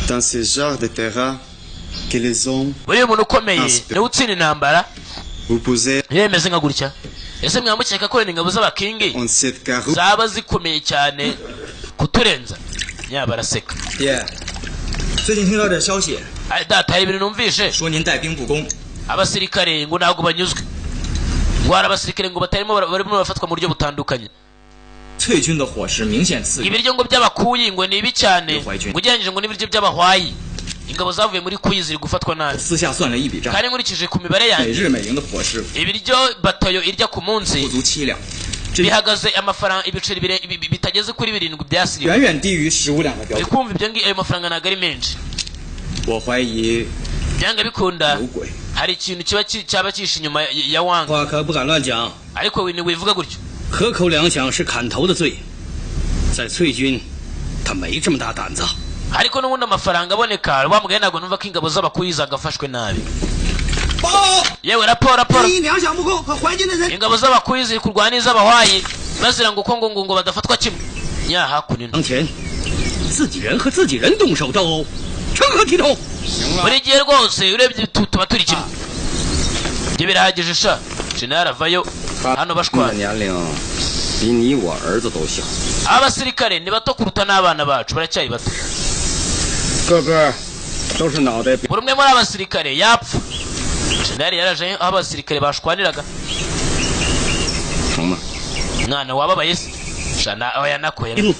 Dans ce genre de terrain que les hommes Buriya umuntu ukomeye niwe utsinda intambara. Vous posez Iyo bimeze nka gutya, ese mwamukeka ko wenda ingabo z'abakingi en cette carreau zaba zikomeye cyane kuturenza? Nyaba baraseka. 爹，最近听到点消息， Ay, data, hari ibintu numvishe. 说您带兵不公， Abasirikare ngo ntabwo banyuzwe, ngo hari abasirikare ngo batarimo barimo bafatwa mu buryo butandukanye. 翠军的伙食明显次于 Ibiryo ngo by'abakuyi ngo ni ibi cyane ngo ugereranyije ngo n'ibiryo by'abahwayi, ingabo zavuye muri kuyi ziri gufatwa nabi. 私下算了一笔账， Kandi nkurikije ku mibare 每 yanjye, 日每营的伙食 ibiryo batayo irya ku munsi 不足7两， bihagaze amafaranga ibiceri bitageze kuri 7 bya silver. 远远低于15两的标 Uri 准。 kumva ibyo ngi ayo mafaranga ntabwo ari menshi. 我怀疑 Byanga bikunda 有鬼。 hari ikintu kiba cyaba cyihishe inyuma ya wanga. 话可不敢乱讲， Ariko we wivuga gutyo. 克扣粮饷是砍头的罪，在翠军，他没这么大胆子。 Ariko n'ubundi amafaranga aboneka wa mugani, ntabwo numva ko ingabo z'abakuyi zagafashwe nabi. Yewe, raporo, raporo. 一粮饷不够和淮军的人 Ingabo z'abakuyi ziri kurwana n'iz'abahwayi bazira ngo uko ngo badafatwa kimwe nya hakuno. 当前，自己人和自己人动手斗殴，成何体统？ Buri gihe rwose urebye tuba turi kimwe, ibyo birahagije sha. Jenerali avayo hano bashwana. 年龄比你我儿子都小， Abasirikare ni bato kuruta n'abana bacu, baracyari bato. 个个都是脑袋比 Buri umwe muri abasirikare yapfa. Jenerali yaraje aho abasirikare bashwaniraga. 成吗？ Mwana wababaye se shana? Oya, nakoye.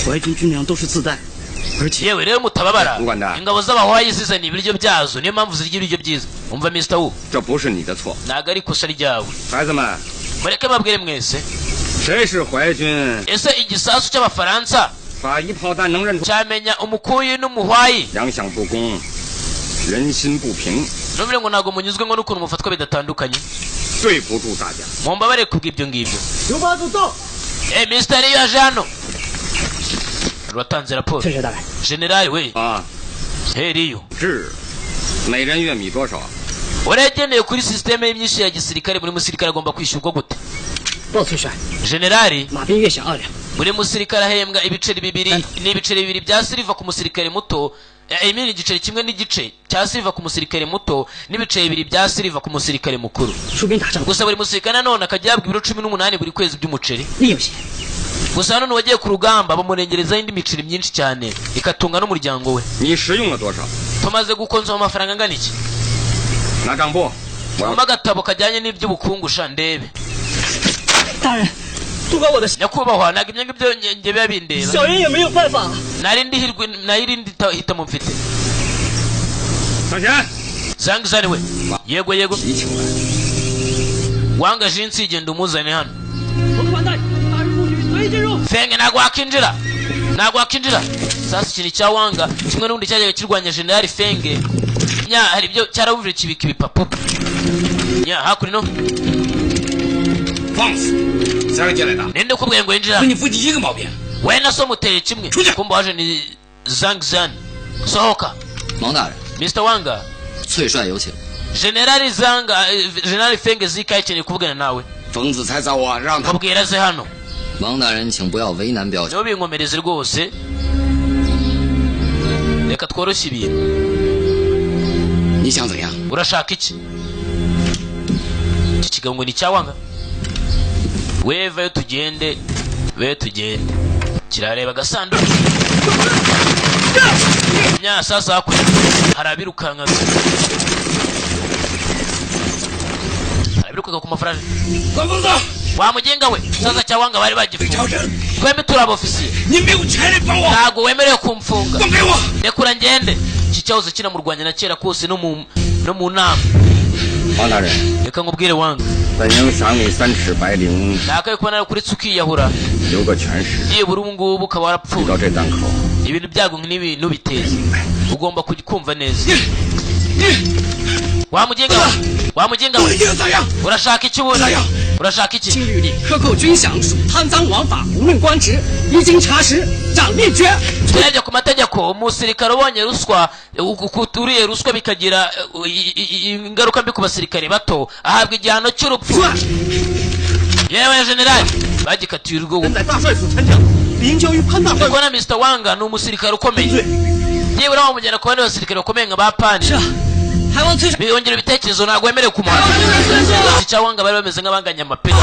淮军军粮都是自带，而且 Yewe rero mutababara. 主管的， Ingabo z'abahwayi zizana ibiryo byazo, niyo mpamvu zirya ibiryo byiza. Umva, Mr. Wu, 这不是你的错。 ntabwo ari ikosa ryawe. 孩子们， Mureke babwire mwese. 谁是淮军？ Ese igisasu cy'abafaransa 把一炮弹能认出？ cyamenya umukuyi n'umuhwayi? 粮饷不公，人心不平， Numvire ngo ntabwo munyuzwe ngo n'ukuntu mufatwa bidatandukanye. 对不住大家。 Mumbabare kubw'ibyo ngibyo. 刘八度到， Eh, Mr. Liu yaje hano, watanze raporo. 谢谢大人。 General we. 啊， Hey Liu, 是，每人月米多少？ Uregendeye kuri sisiteme y'imyishyure ya gisirikare, buri musirikare agomba kwishyurwa gute? 报崔帅， Generali, 马兵月饷2两， buri musirikare ahembwa ibiceri 2 n'ibiceri 2 bya silver ku musirikare muto, I mean igiceri 1.5 cya silver ku musirikare muto n'ibiceri 2 bya silver ku musirikare mukuru. 出兵打仗 Gusa buri musirikare nanone akajya ahabwa ibiro 18 buri kwezi by'umuceri. 另有些。 Gusa nanone uwagiye ku rugamba bamurengerezaho indi miceri myinshi cyane ikatunga n'umuryango we. 你使用了多少？ Tumaze gukonsoma amafaranga angana iki? 拿账簿。我要 Mumpe agatabo kajyanye n'iby'ubukungu sha ndebe. 大人，不关我的事， Nyakubahwa, ntabwo ibyo ngibyo njye biba bindeba. 小人也没有办法。 Narindi hirwe nayirindi hitamo mfite. 小贤， Zang Zani we, yego yego. 提请来。 Wanga jinsi, genda umuzane hano. 甭管带，大人不许随意进入。 Fenge, ntabwo wakinjira, ntabwo wakinjira. Sasa ikintu cya wanga kimwe n'ubundi cyajyaga kirwanya generali Fenge nya, hari ibyo cyarawuvire kibika ibipapuro nya hakuno. 放肆！谁让进来的？ Ninde ukubwiye ngo yinjira? 跟你父亲一个毛病。 We na so muteye kimwe. Kumba waje ni Zang Zan. Sohoka. 王大人， Mr. Wanga, 崔帅有请。 Generali Zanga, Generali Fenge Zika akeneye kuvugana nawe. 冯子才找我，让他 Mubwira aze hano. 王大人，请不要为难表兄。 Nibo binkomereze rwose, reka tworoshye ibintu. 你想怎样？ Urashaka iki? Iki kigango ngo ni icyawanga wevayo, tugende we, tugende. Kirareba agasanduku nya. Sasa hakurya hari abirukankaga, hari abirukanka ku mafaranga. 关疯子， Wa mugenga we, sasa cyawanga bari bagifunga. Twembi turi abofisiye. 你没有权利绑我， Ntabwo wemerewe kumfunga. 放开我！ Rekura ngende. Iki cyahoze kinamurwanya na kera kose no mu nama. 王大人， Reka nkubwire wanga, 本应赏你3尺白绫， nakaye kuba nawe kuretse ukiyahura, 留个全尸。 byibura ubu ngubu ukaba 遇 warapfuye. 到这档口， Ibintu byago nk'ibi ntubiteze, ugomba kumva neza. Wa mugenga we, wa mugenga we, 你又咋样？ urashaka iki ubundi? Urashaka iki? 清律例，克扣军饷属贪赃枉法，无论官职，一经查实，掌立决。 Turebye ku mategeko, umusirikare ubonye ruswa, uriye ruswa bikagira ingaruka mbi ku basirikare bato, ahabwa igihano cy'urupfu. Yewe generali, bagikatiye urwo. 在大帅府参将，凌霄于潘大帅 Ndikubona Mr. Wanga ni umusirikare ukomeye. Byibura wamujyana ku bandi basirikare bakomeye nka ba Pani. 是啊，还望崔帅 Biyongera ibitekerezo, ntabwo wemerewe kumara cyangwa ngo bari bameze nk'abanganya amapeti.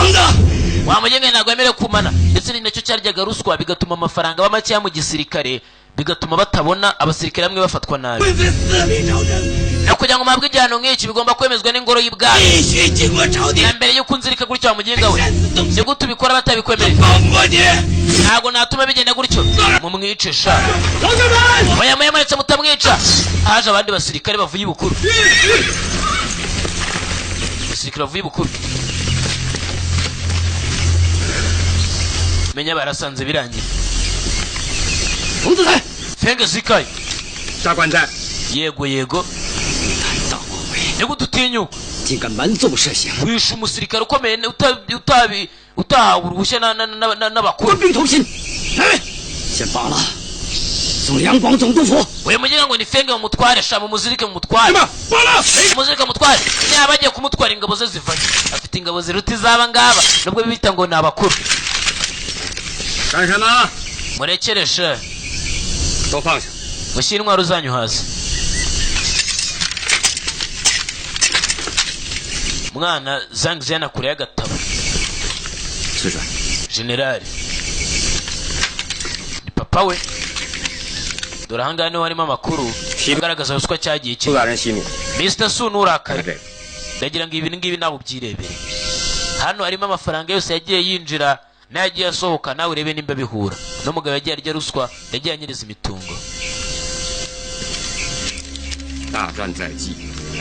Wamugenga ntabwo wemerewe kumana, ndetse ni nacyo cyaryaga ruswa, bigatuma amafaranga aba makeya mu gisirikare, bigatuma batabona abasirikare bamwe bafatwa nabi. 贵妃四面朝政， No kugira ngo muhabwe igihano nk'iki bigomba kwemezwa n'ingoro y'ibwami. 必须经过朝廷 Na mbere y'uko unzirika gutya, wa mugenga we, 擅自动 ni gute ubikora batabikwemereye? 放过你！ Ntabwo natuma bigenda gutyo, mumwice sha. 同志们， Oya, muyamuretse, mutamwica. Haje abandi basirikare bavuye ibukuru, abasirikare bavuye ibukuru, menya barasanze birangiye. 冯子材， Fenge zikaye. 下官在。 Yego yego. 胆大妄为， Ni gute utinyuka? 竟敢瞒纵设想， Wishe umusirikare ukomeye utabi utahawe uruhushya n'abakuru. 官兵同心，来，先扒了，送两广总督府。 Uyu mugenga ngo ni Fenge, mumutware sha, mumuzirike, mumutware. 罢了。 Mumuzirike mumutware. Yaba agiye kumutwara, ingabo ze zivayo, afite ingabo ziruta iz'aba ngaba nubwo bita ngo ni abakuru. 干什么？ Murekere sha. 都放下。 Mushyire intwaro zanyu hasi. Mwana Zhang Zian kure y'agatabo. 崔帅， Generali ni papa we. Dore ahangaha niho harimo amakuru agaragaza ruswa cyagiye 苏 kiba. 大人息怒。 Mr Su, nturakare. 这个 Ndagira ngo ibi ngibi nawe ubyirebere. Hano harimo amafaranga yose yagiye yinjira n'ayagiye asohoka, nawe urebe nimba bihura. Uno mugabo yagiye arya ruswa, yagiye anyereza imitungo. 大战在即，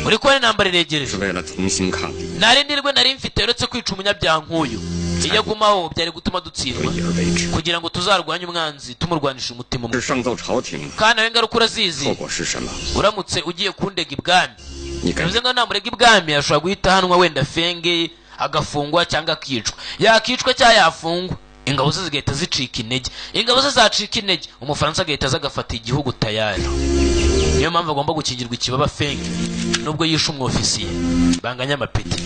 Muri kubona intambara iregereje. 是为了同心抗敌， Nta rindi rwe nari mfite uretse kwica umunyabyaha nk'uyu. Iyo agumaho byari gutuma 得 dutsindwa. 以而为之。 Kugira ngo tuzarwanye umwanzi tumurwanisha umutima umwe. 是上奏朝廷， Kandi nawe ingaruka urazizi. 后果是什么？ Uramutse ugiye kundega ibwami, 你敢 bivuze ngo namurega ibwami ashobora guhita ahanwa, wenda Fenge agafungwa cyangwa akicwa. Yakicwa cyangwa yafungwa, ingabo ze zigahita zicika intege. Ingabo ze zacika intege, umufaransa agahita aza agafata igihugu tayari. Niyo mpamvu agomba gukingirwa ikibaba Fenge nubwo yishe umwofisiye banganya amapeti.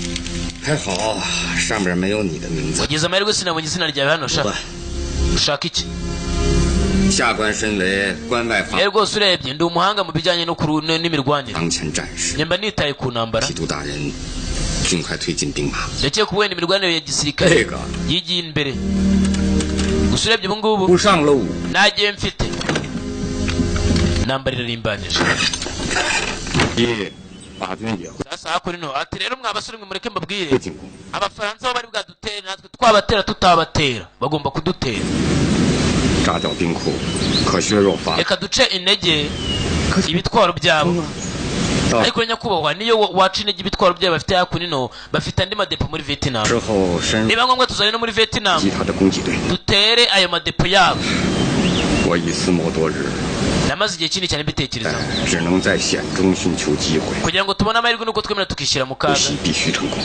还好上面没有你的名字。 Wagize amahirwe sinabonye izina ryawe hano sha. Ushaka iki? 下官身为关外防 Rero rwose urebye ndi umuhanga mu bijyanye no n'imirwanire. 当前战事， Nyamba nitaye ku ntambara. 提督大人尽快推进兵马。 Ndakeka ko wenda imirwanire ya gisirikare 这个 yigiye imbere. Gusa urebye ubu ngubu 不上了武， ntagiye mfite, intambara irarimbanije. 一法军也会 Sasa hakuno ati rero mwa basore mwe, mureke mbabwire, 进攻。 abafaransa bo bari bwadutere, natwe twabatera tutabatera bagomba kudutera. 炸掉兵库，可削弱法 Reka duce intege ibitwaro byabo. Ariko nyakubahwa, niyo waca intege ibitwaro byabo bafite hakuno, bafite andi madepo muri Vietnam. 之后深入 Niba ngombwa tuzane no muri Vietnam 击他的供给队。 dutere ayo madepo yabo. 我已思谋多日， Namaze igihe kinini cyane mbitekerezaho. 但只能在险中寻求机会。 Kugira ngo tubone amahirwe nuko twemera tukishyira mu 不 kaga. 惜必须成功。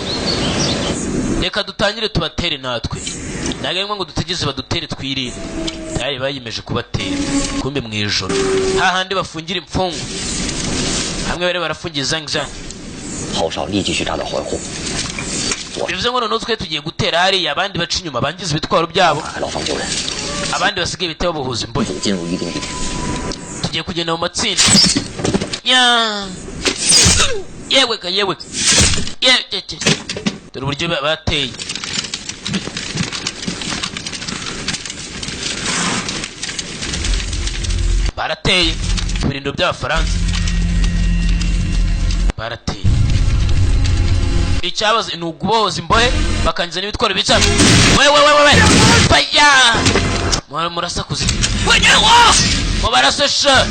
Reka dutangire tubatere natwe, ntabwo ari ngombwa ngo dutegereze badutere, twirinde. Byari bayimeje kubatera. Kumbe mu ijoro hahandi bafungira imfungwa, hamwe bari barafungiye Zhang Zhang. 号哨立即去查找环护， Bivuze ngo noneho twe tugiye gutera hariya, abandi baca inyuma bangiza ibitwaro byabo, 打开牢房救人， abandi basigaye bite babuhuza imbohe. 进入预定地点。 Tugiye kugenda mu matsinda ya yewe ga yewe ye ye ye. Dore uburyo bateye. Barateye ku birindiro by'abafaransa, barateye. Icyabaze ni ukubohoza imbohe bakangiza n'ibitwaro bica. We we we we we, faya! Murasakuza, mubarase sha.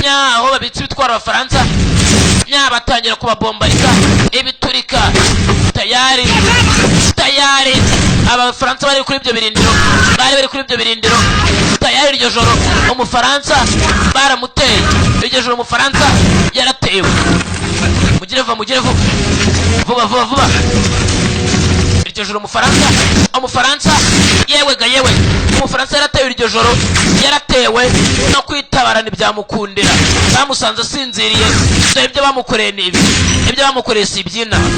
Nya aho babitse ibitwaro abafaransa, nya batangira kubabombarika ibiturika. Tayari tayari, abafaransa bari kuri ibyo birindiro, bari bari kuri ibyo birindiro tayari. Iryo joro umufaransa baramuteye, iryo joro umufaransa yaratewe. Mugire vuba, mugire vuba, vuba vuba vuba. Iryo joro umufaransa, umufaransa, yewe ga yewe, umufaransa yaratewe iryo joro, yaratewe. No kwitabara ntibyamukundira, bamusanze asinziriye. Dore ibyo bamukoreye ni ibi, ibyo bamukoreye si iby'inaha.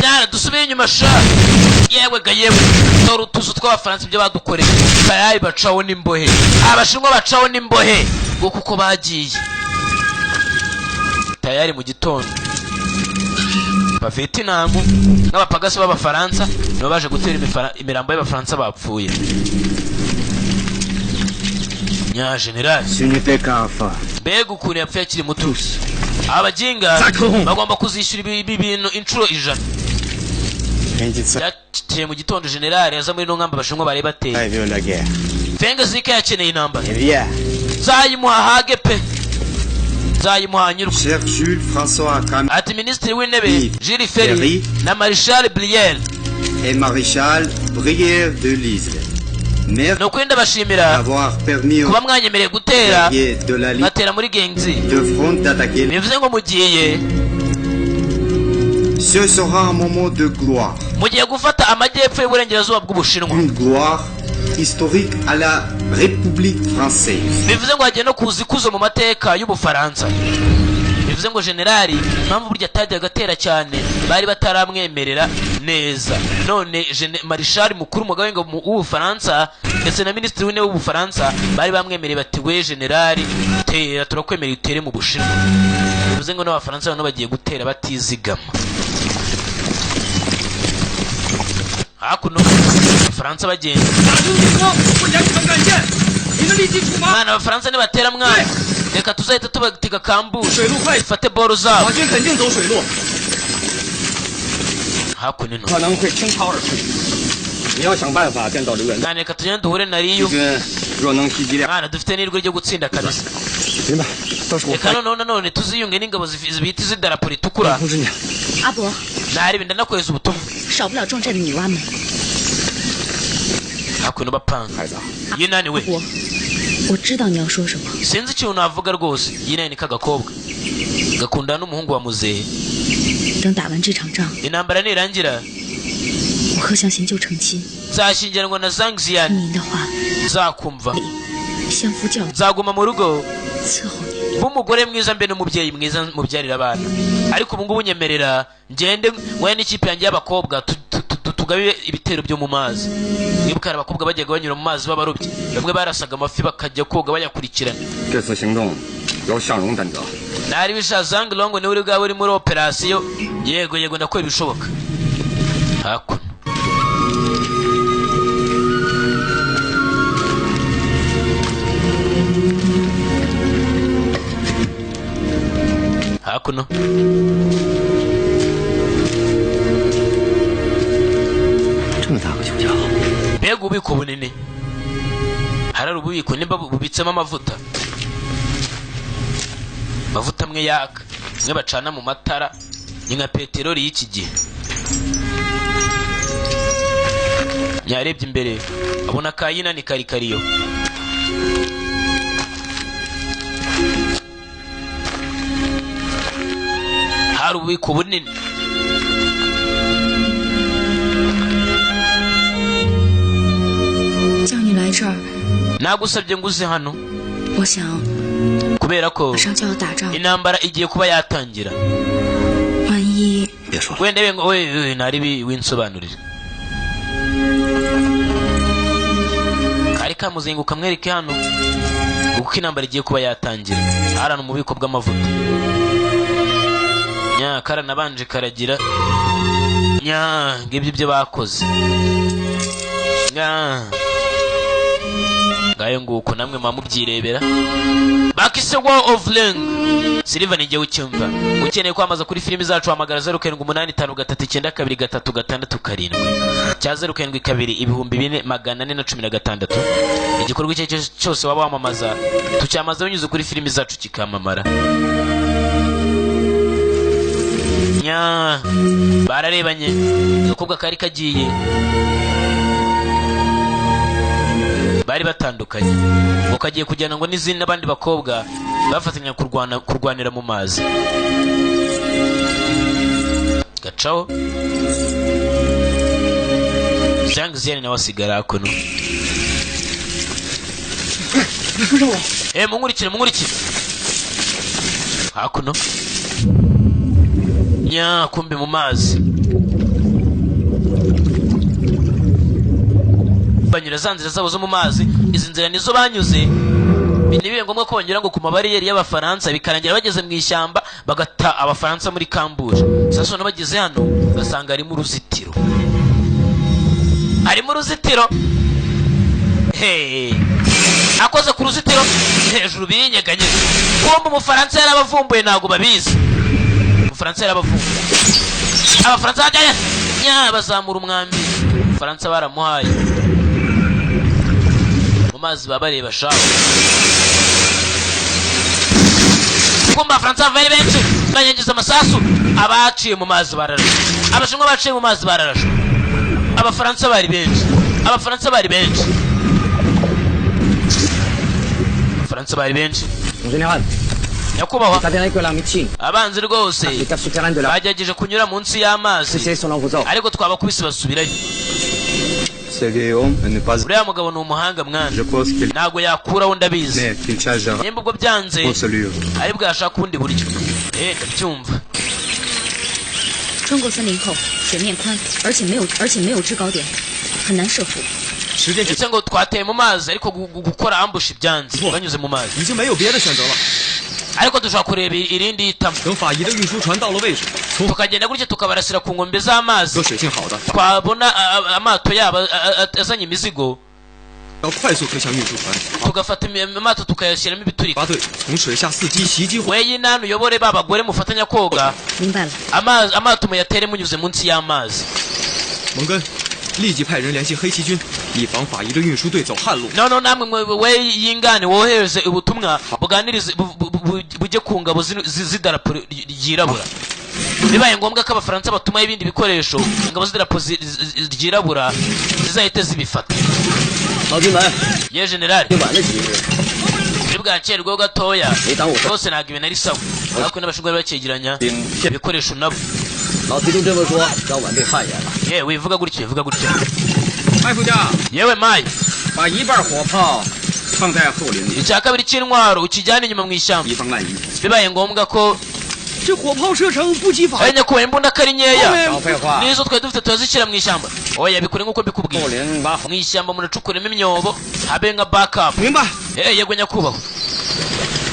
Nyara dusubire inyuma sha. Yewe ga yewe, dore utuzu tw'Abafaransa ibyo badukoreye. Tayari bacaho n'imbohe, Abashinwa bacaho n'imbohe ngo kuko bagiye. Tayari mu gitondo Abavetinamu n'abapagasi b'Abafaransa nibo baje gutera imirambo y'Abafaransa bapfuye. Nya generali. Ce n'était qu'un enfant. Mbega ukuntu yapfuye akiri muto! Abaginga bagomba kuzishyura ibi bintu inshuro 100. Byateye mu gitondo generali aza muri ino nkambi Abashinwa bari bateye. veut la guerre. Fenge Zika yakeneye intambara. Viens. Nzayimuha hage pe, nzayimuha nyirwe. Cher Jules François Camille Ati minisitiri w'intebe Jules Ferry na Marshal Brière et Maréchal Brière de Lisle. Merci ni ukuri ndabashimira d'avoir permis aux kuba mwanyemereye gutera guerriers de la ligne nkatera muri Genzi. de front d'attaquer. Bivuze ngo mugiye Ce sera un moment de gloire. mugiye gufata amajyepfo y'uburengerazuba bw'Ubushinwa. Une gloire historique à la République française. Bivuze ngo hagiye no kuza ikuzo mu mateka y'Ubufaransa. Bivuze ngo generali impamvu burya atajyaga atera cyane bari bataramwemerera neza. None marishali mukuru umugaba w'ingabo w'Ubufaransa ndetse na minisitiri w'intebe w'Ubufaransa bari bamwemereye bati: "We generali, tera, turakwemereye utere mu Bushinwa." Bivuze ngo n'Abafaransa noneho bagiye gutera batizigama. Hakuno Abafaransa bagenda. 大军进攻，不严惩战线，你们立即出发。 Mwana, Abafaransa nibatera mwana, reka tuzahita tubatega kambushe. 水路快， dufate boro zabo. 法军肯定走水路， Hakuno ino 可能会倾巢而出。你要想办法见到刘元。 Mwana, reka tugende duhure na Riyo. 敌军若能袭击两， Mwana, dufite n'irwe ryo gutsinda kabisa. 明白。到时候我 Reka noneho nanone tuziyunge n'ingabo bita iz'idarapo ritukura. 通知你。 阿伯， Narebe ndanakohereza ubutumwa. 少不了壮寨的女娲们。 Hakuno bapanga. 孩子， Yinani we. 我我知道你要说什么。 Sinzi ikintu navuga rwose. Yinani ni kagakobwa gakundana n'umuhungu wa muzehe. 等打完这场仗， Intambara nirangira 我和向贤就成亲。 nzashyingiranwa na 听 Zangzian. 您的话， Nzakumva. 相夫教 Nzaguma mu rugo 伺候您。 mbe umugore mwiza, mbe n'umubyeyi mwiza, mubyarira abana. Ariko ubu ngubu nyemerera ngende we n'ikipe yanjye y'abakobwa tugabe ibitero byo mu mazi. Mwibuka hari abakobwa bajyaga banyura mu mazi b'abarobyi, bamwe barasaga amafi bakajya koga bayakurikirana. 这次行动由向荣担责。 Nari bisha Zang Longo niwe uri bwawe uri muri operasiyo. Yego yego, ndakora ibishoboka. Hakuno hakuno 这么大个酒窖， mbega ububiko bunini! Harari ububiko nimba bubitsemo amavuta, amavuta amwe yaka, amwe bacana mu matara, ni nka peteroli y'iki gihe. Yarebye imbere abona kayina ni karikariyo. Hari ububiko bunini. 叫你来这儿， Nagusabye ngo uze hano 我想 kubera ko 马上就要打仗， intambara igiye kuba yatangira. 万一 别说了， Wenda we ngo we we ntari winsobanurire kari kamuzinguka mwereke hano kuko intambara igiye kuba yatangira. Harano mu bubiko bw'amavuta nya karanabanje karagira nya ngibyo ibyo bakoze nya ngayo nguko namwe muba mubyirebera. Bakise War of Ling Silver. Ni njyewe ucyumva. Ukeneye kwamaza kuri filimi zacu hamagara 0785392367 cya 072 2416. Igikorwa icyo ari cyo cyose waba wamamaza tucyamaza binyuze kuri filimi zacu kikamamara. Nya bararebanye, agakobwa kari kagiye bari batandukanye ngo kagiye kujyana ngo n'izindi n'abandi bakobwa bafatanya kurwana kurwanira mu mazi. Gacaho Zhang Zian nawe asigara hakuno. Eh, munkurikire, munkurikire hakuno. Nya kumbe mu mazi banyura za nzira zabo zo mu mazi. Izi nzira nizo banyuze, ntibibe ngombwa ko banyura ngo ku mabariyeri y'Abafaransa, bikarangira bageze mu ishyamba bagata Abafaransa muri kambuje. Sasa noneho bageze hano basanga harimo uruzitiro, harimo uruzitiro. Hey. Akoze ku ruzitiro hejuru birinyeganyega. Kumbe Umufaransa yarabavumbuye, ntabwo babizi. Umufaransa yarabavumbuye. Abafaransa bajyanye nya bazamura umwambi. Umufaransa baramuhaye mu mazi, baba bareba shawe. Kumbe Abafaransa bava ari benshi, banyangiza amasasu. Abaciye mu mazi bararashwe, Abashinwa baciye mu mazi bararashwe. Abafaransa bari benshi, Abafaransa bari benshi, Abafaransa bari benshi. Mon général, Nyakubahwa, il s'avérait que l'armée de Chine, abanzi rwose l'étape souterraine de la bagerageje kunyura munsi y'amazi, c'est selon vos ordres. ariko twabakubise basubirayo. Ce vieil homme n'est pas. Uriya mugabo ni umuhanga mwana. Je pense qu'il Ntabwo yakuraho, ndabizi. mais qu'il chargera Nimba ubwo byanze pour celui. ari bwashaka ubundi buryo. Eh, ndabyumva. 穿过森林后，水面宽，而且没有制高点，很难设伏。 时间紧 Ndetse ngo twateye mu mazi, ariko gukora ambush byanze banyuze mu mazi. 已经没有别的选择了。 Ariko dushobora kureba irindi hitamo. 等法医的运输船到了位置，从 Tukagenda gutya tukabarasira ku nkombe z'amazi. 和水性好的 Twabona amato yabo azanye imizigo, 要快速推向运输船。 tugafata amato tukayashyiramo ibiturika. 八队从水下伺机袭击火 Weye inani uyobore ba bagore mufatanya koga. 明白了。 Amato muyatere munyuze munsi y'amazi. 蒙根，立即派人联系黑旗军，以防法医的运输队走旱路。 Noneho namwe we yingane wohereze ubutumwa buganirize bujye ku ngabo z'idarapo ryirabura. Bibaye ngombwa ko Abafaransa batumaho ibindi bikoresho, ingabo z'idarapo ryirabura zizahite zibifata. 老军门， Ye generali, 晚了几日， muri bwakererweho gatoya. 没耽误事。 Rwose ntabwo ibintu ari sawa, ariko n'abashinzwe bari bakegeranya ibikoresho nabo. 老提督这么说，让晚辈汗颜了。 Ye, wivuga gutyo, wivuga gutyo. 麦副将， Yewe mayi, 把一半火炮放在后林里， icya kabiri cy'intwaro ukijyane inyuma mu ishyamba, 以防万一。 bibaye ngombwa ko 这火炮射程不及法 ari nyakubahwa imbunda ko ari nkeya, 少废话， n'izo twari dufite turazishyira mu ishyamba. Oya, bikore nk'uko mbikubwiye. 后林挖好。 Mu ishyamba munacukuremo imyobo habe nka backup. 明白。 Eh, yego nyakubahwa.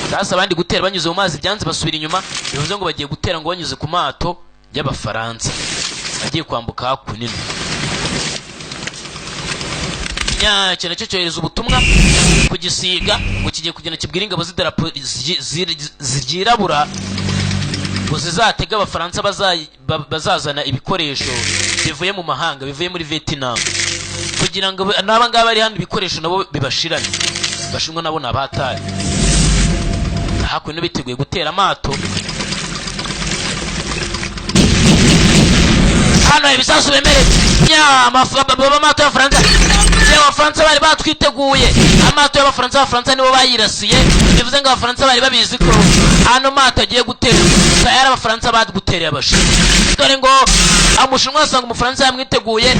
Sasa abandi gutera banyuze mu mazi byanze, basubira inyuma. Bivuze ngo bagiye gutera ngo banyuze ku mato y'Abafaransa agiye kwambuka hakuno. Nya icyo nacyo cyohereza ubutumwa ku gisiga ngo kigiye kugenda kibwira ingabo z'idarapo ryirabura ngo zizatege Abafaransa bazazana ibikoresho bivuye mu mahanga, bivuye muri Vietnam, kugira ngo n'aba ngaba bari hano ibikoresho nabo bibashirane. Bashinwa nabo ni abatari hakuno, biteguye gutera amato. Hano hari ibisasu bemereye. Nya amato y'Abafaransa. Yewe, Abafaransa bari batwiteguye. Amato y'Abafaransa, Abafaransa nibo bayirasiye. Bivuze ngo Abafaransa bari babizi ko ano mato agiye gutera. Tayari Abafaransa bagutereye Abashinwa. Dore ngo Umushinwa asanga Umufaransa yamwiteguye.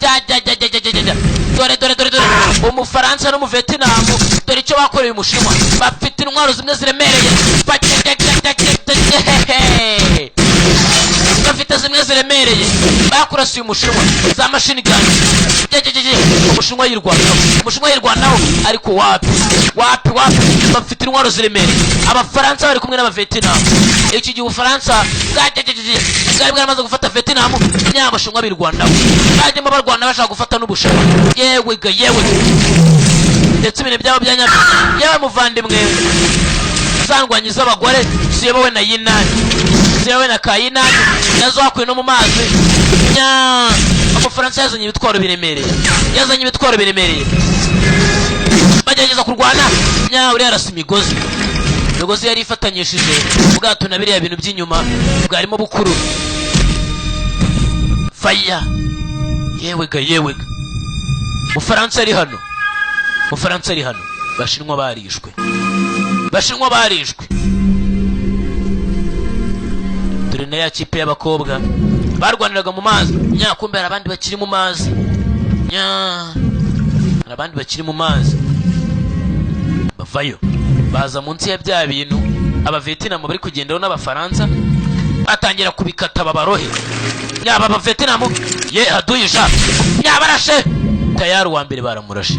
Jya jya jya jya jya jya jya, dore dore dore dore Umufaransa n'Umuvetinamu, dore icyo bakoreye Umushinwa. Bafite intwaro zimwe ziremereye, bafite zimwe ziremereye. Bakurasiye Umushinwa za machine gun. Jya, jya, jya, jya. Umushinwa yirwanaho, Umushinwa yirwanaho, ariko wapi, wapi, wapi, bafite intwaro ziremereye. Abafaransa bari kumwe n'Abavetinamu. Iki gihe Ubufaransa bwari bwaramaze gufata Vietnam. Nyabashinwa birwanaho, bajyamo barwana bashaka gufata n'Ubushinwa. Yewe ga yewe, ndetse ibintu byabo bya nyabyo. Yewe muvandimwe, zandwanyi z'abagore ziyobowe na Yinani, ziyobowe na Kayinani, nazo hakuye no mu mazi. Nya Umufaransa yazanye ibitwaro biremereye, yazanye ibitwaro biremereye, bagerageza kurwana. Nya uriya arasa imigozi, imigozi yari ifatanyishije ubwato na biriya bintu by'inyuma bwarimo bukurura faya. Yewe ga yewe ga, Mufaransa ari hano, Mufaransa ari hano. Bashinwa barishwe, Bashinwa barishwe. Dore na ya kipe y'abakobwa barwaniraga mu mazi. Nyakumbe hari abandi bakiri mu mazi. Nya hari abandi bakiri mu mazi, bavayo baza munsi ya bya bintu Abavetinamu bari kugendaho n'Abafaransa. Atangira kubikata babarohe. Yaba Abavetinamu ye haduyisha yabarashe tayari. Uwa mbere baramurashe,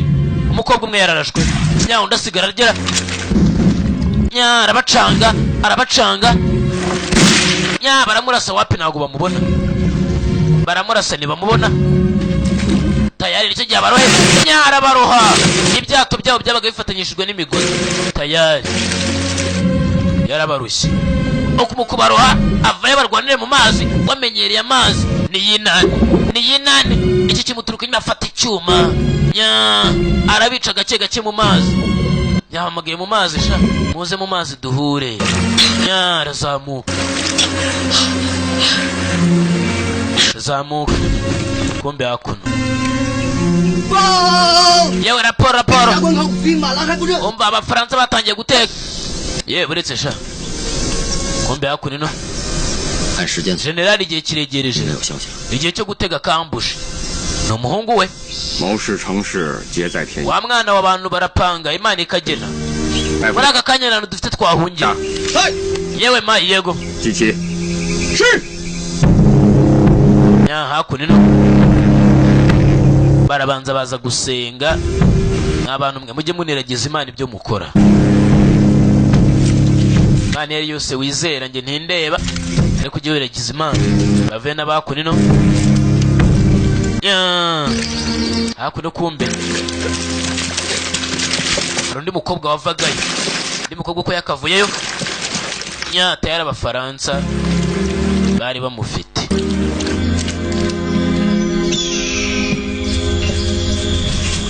umukobwa umwe yararashwe. Nya undi asigara agera nya arabacanga, arabacanga. Nya baramurasa, wapi, ntabwo bamubona. Baramurasa ntibamubona. Tayari nicyo gihe abarohe. Nya arabaroha. Ibyato byabo byabaga bifatanyishijwe n'imigozi. Tayari yarabarushye. Uku mu kubaroha avayo barwanire mu mazi, wamenyereye amazi. Ni yinani, ni yinani. Iki kimuturuka inyuma, afata icyuma. Nya arabica gake gake mu mazi. Yahamagaye mu mazi: "Sha, muze mu mazi duhure." Nya arazamuka, arazamuka. Kumbe hakuno, yewe, raporo, raporo. 大关口兵马拉开不热。 Umva, Abafaransa batangiye guteka. Yewe, buretse sha. Kumbe hakuno ino 按时间 generali, igihe kiregereje, 有消息了。 igihe cyo gutega kambushi. Ni umuhungu we. 谋事成事，皆在天意。 Wa mwana w'abantu, barapanga Imana ikagena. 大夫 Muri aka kanya nta hantu dufite twahungira. Yewe ma, yego. 集齐。是。 Nya hakuno ino barabanza baza gusenga. Nk'abantu mwe mujye muniragiza Imana ibyo mukora. Imana iyo ari yose wizera, njye ntindeba, ariko ujye wiragiza Imana. Bave n'abakuno ino. Nya hakuno kumbe hari undi mukobwa wavagayo, undi mukobwa uko yakavuyeyo. Nya tayari Abafaransa bari bamufite.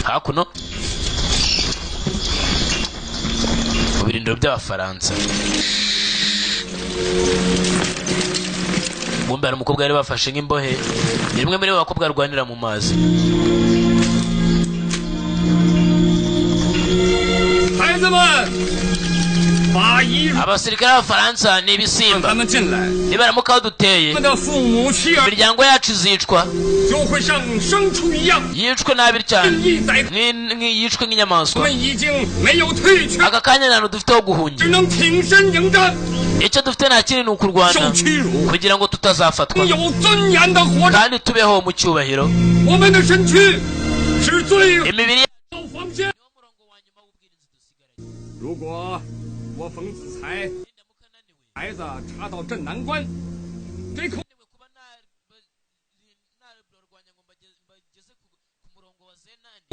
Hakuno mu birindiro by'Abafaransa, bumbe hari umukobwa bari bafashe nk'imbohe. Ni rimwe muri bo bakobwa barwanira mu mazi. 孩子们，法医 Abasirikare b'Abafaransa ni ibisimba. 他们进来， Nibaramuka baduteye, 他们的父母妻儿 imiryango yacu izicwa, 就会像牲畜一样 yicwe nabi cyane, 任意宰。 yicwe 我 nk'inyamaswa. 们已经没有退却， Aka kanya nta hantu dufite ho guhungira. 只能挺身迎战， Icyo dufite nta kindi, ni ukurwana 受屈辱， kugira ngo tutazafatwa, 有尊严的活着。 kandi tubeho mu cyubahiro. 我们的身躯是最 Imibiri 后防线。如果我冯子才孩子插到镇南关，这口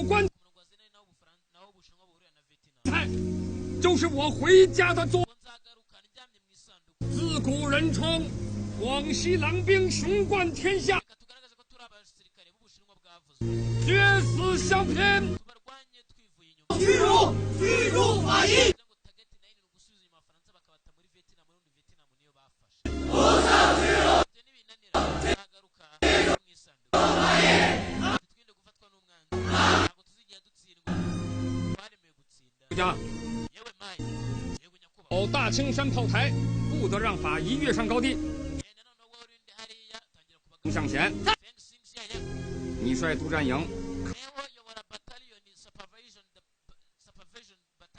棺材就是我回家的座。自古人称广西狼兵雄冠天下，决死相拼。屈辱，屈辱法医。家，哦，大青山炮台，不得让法医跃上高地。向前，你率督战营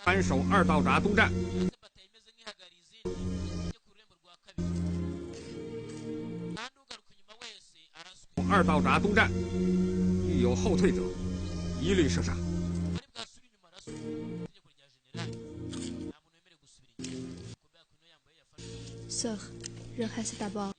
看守二道闸督战。二道闸督战，遇有后退者，一律射杀。 Sir，人还是打包。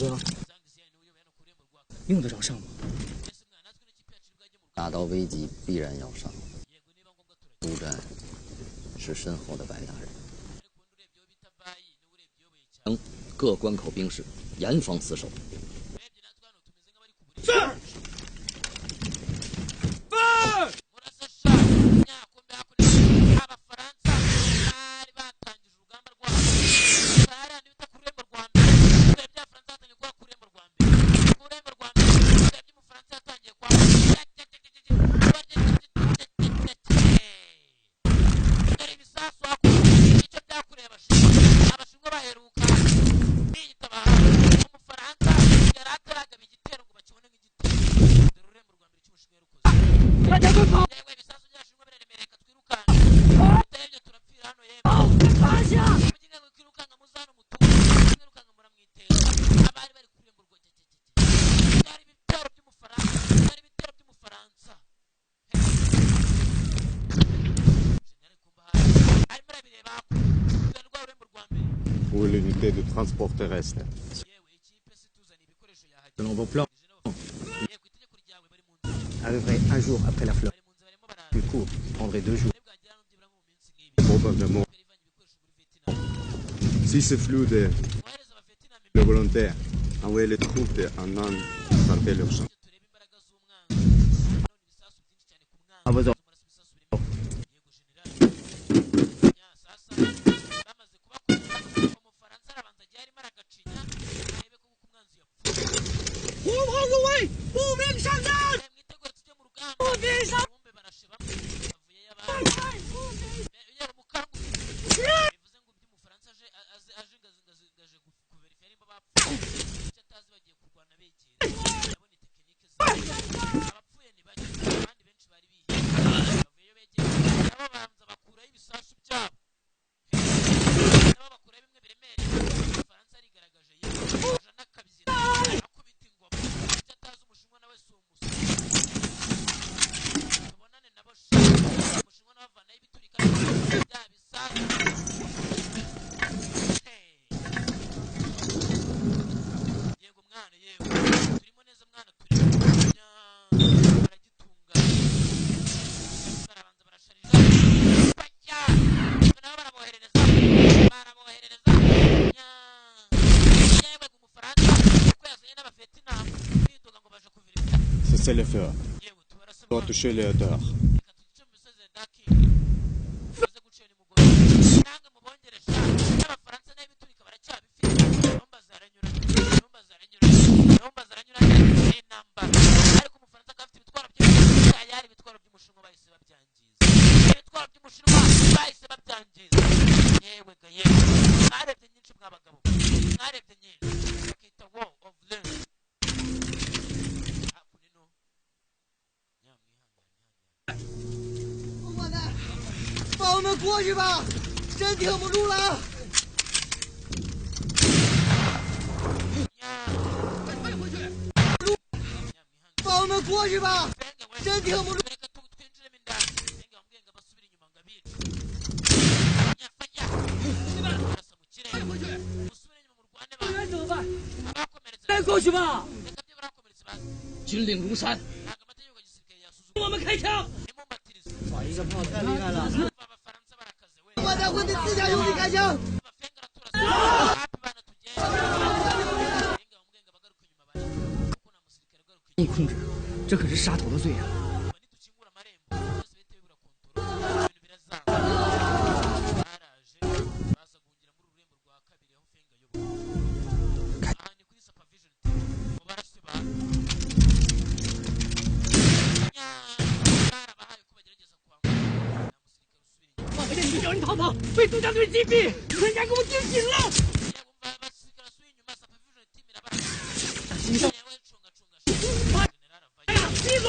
哥，用得着上吗？ 大刀危急，必然要上。督战是身后的白大人。各关口兵士严防死守。是。 Pour l'unité de transport terrestre. Selon vos plans. Arriverait un jour après la fleur. Plus court, prendrait 2 jours. Probablement. Si ce flux de le volontaire envoyer les troupes de Annan tenter leur chance. À vos ordres. Cessez le feu. Doit toucher les hauteurs. 放我们过去吧，真挺不住了。快回去！放我们过去吧，真挺不住。快回去！怎么办？再过去吧。军令如山，我们开枪！哇，一个炮太厉害了！我在会对自家兄弟开枪。你控制，这可是杀头的罪啊！有人逃跑，被杜家队击毙，人家给我盯紧了。哎呀，闭嘴！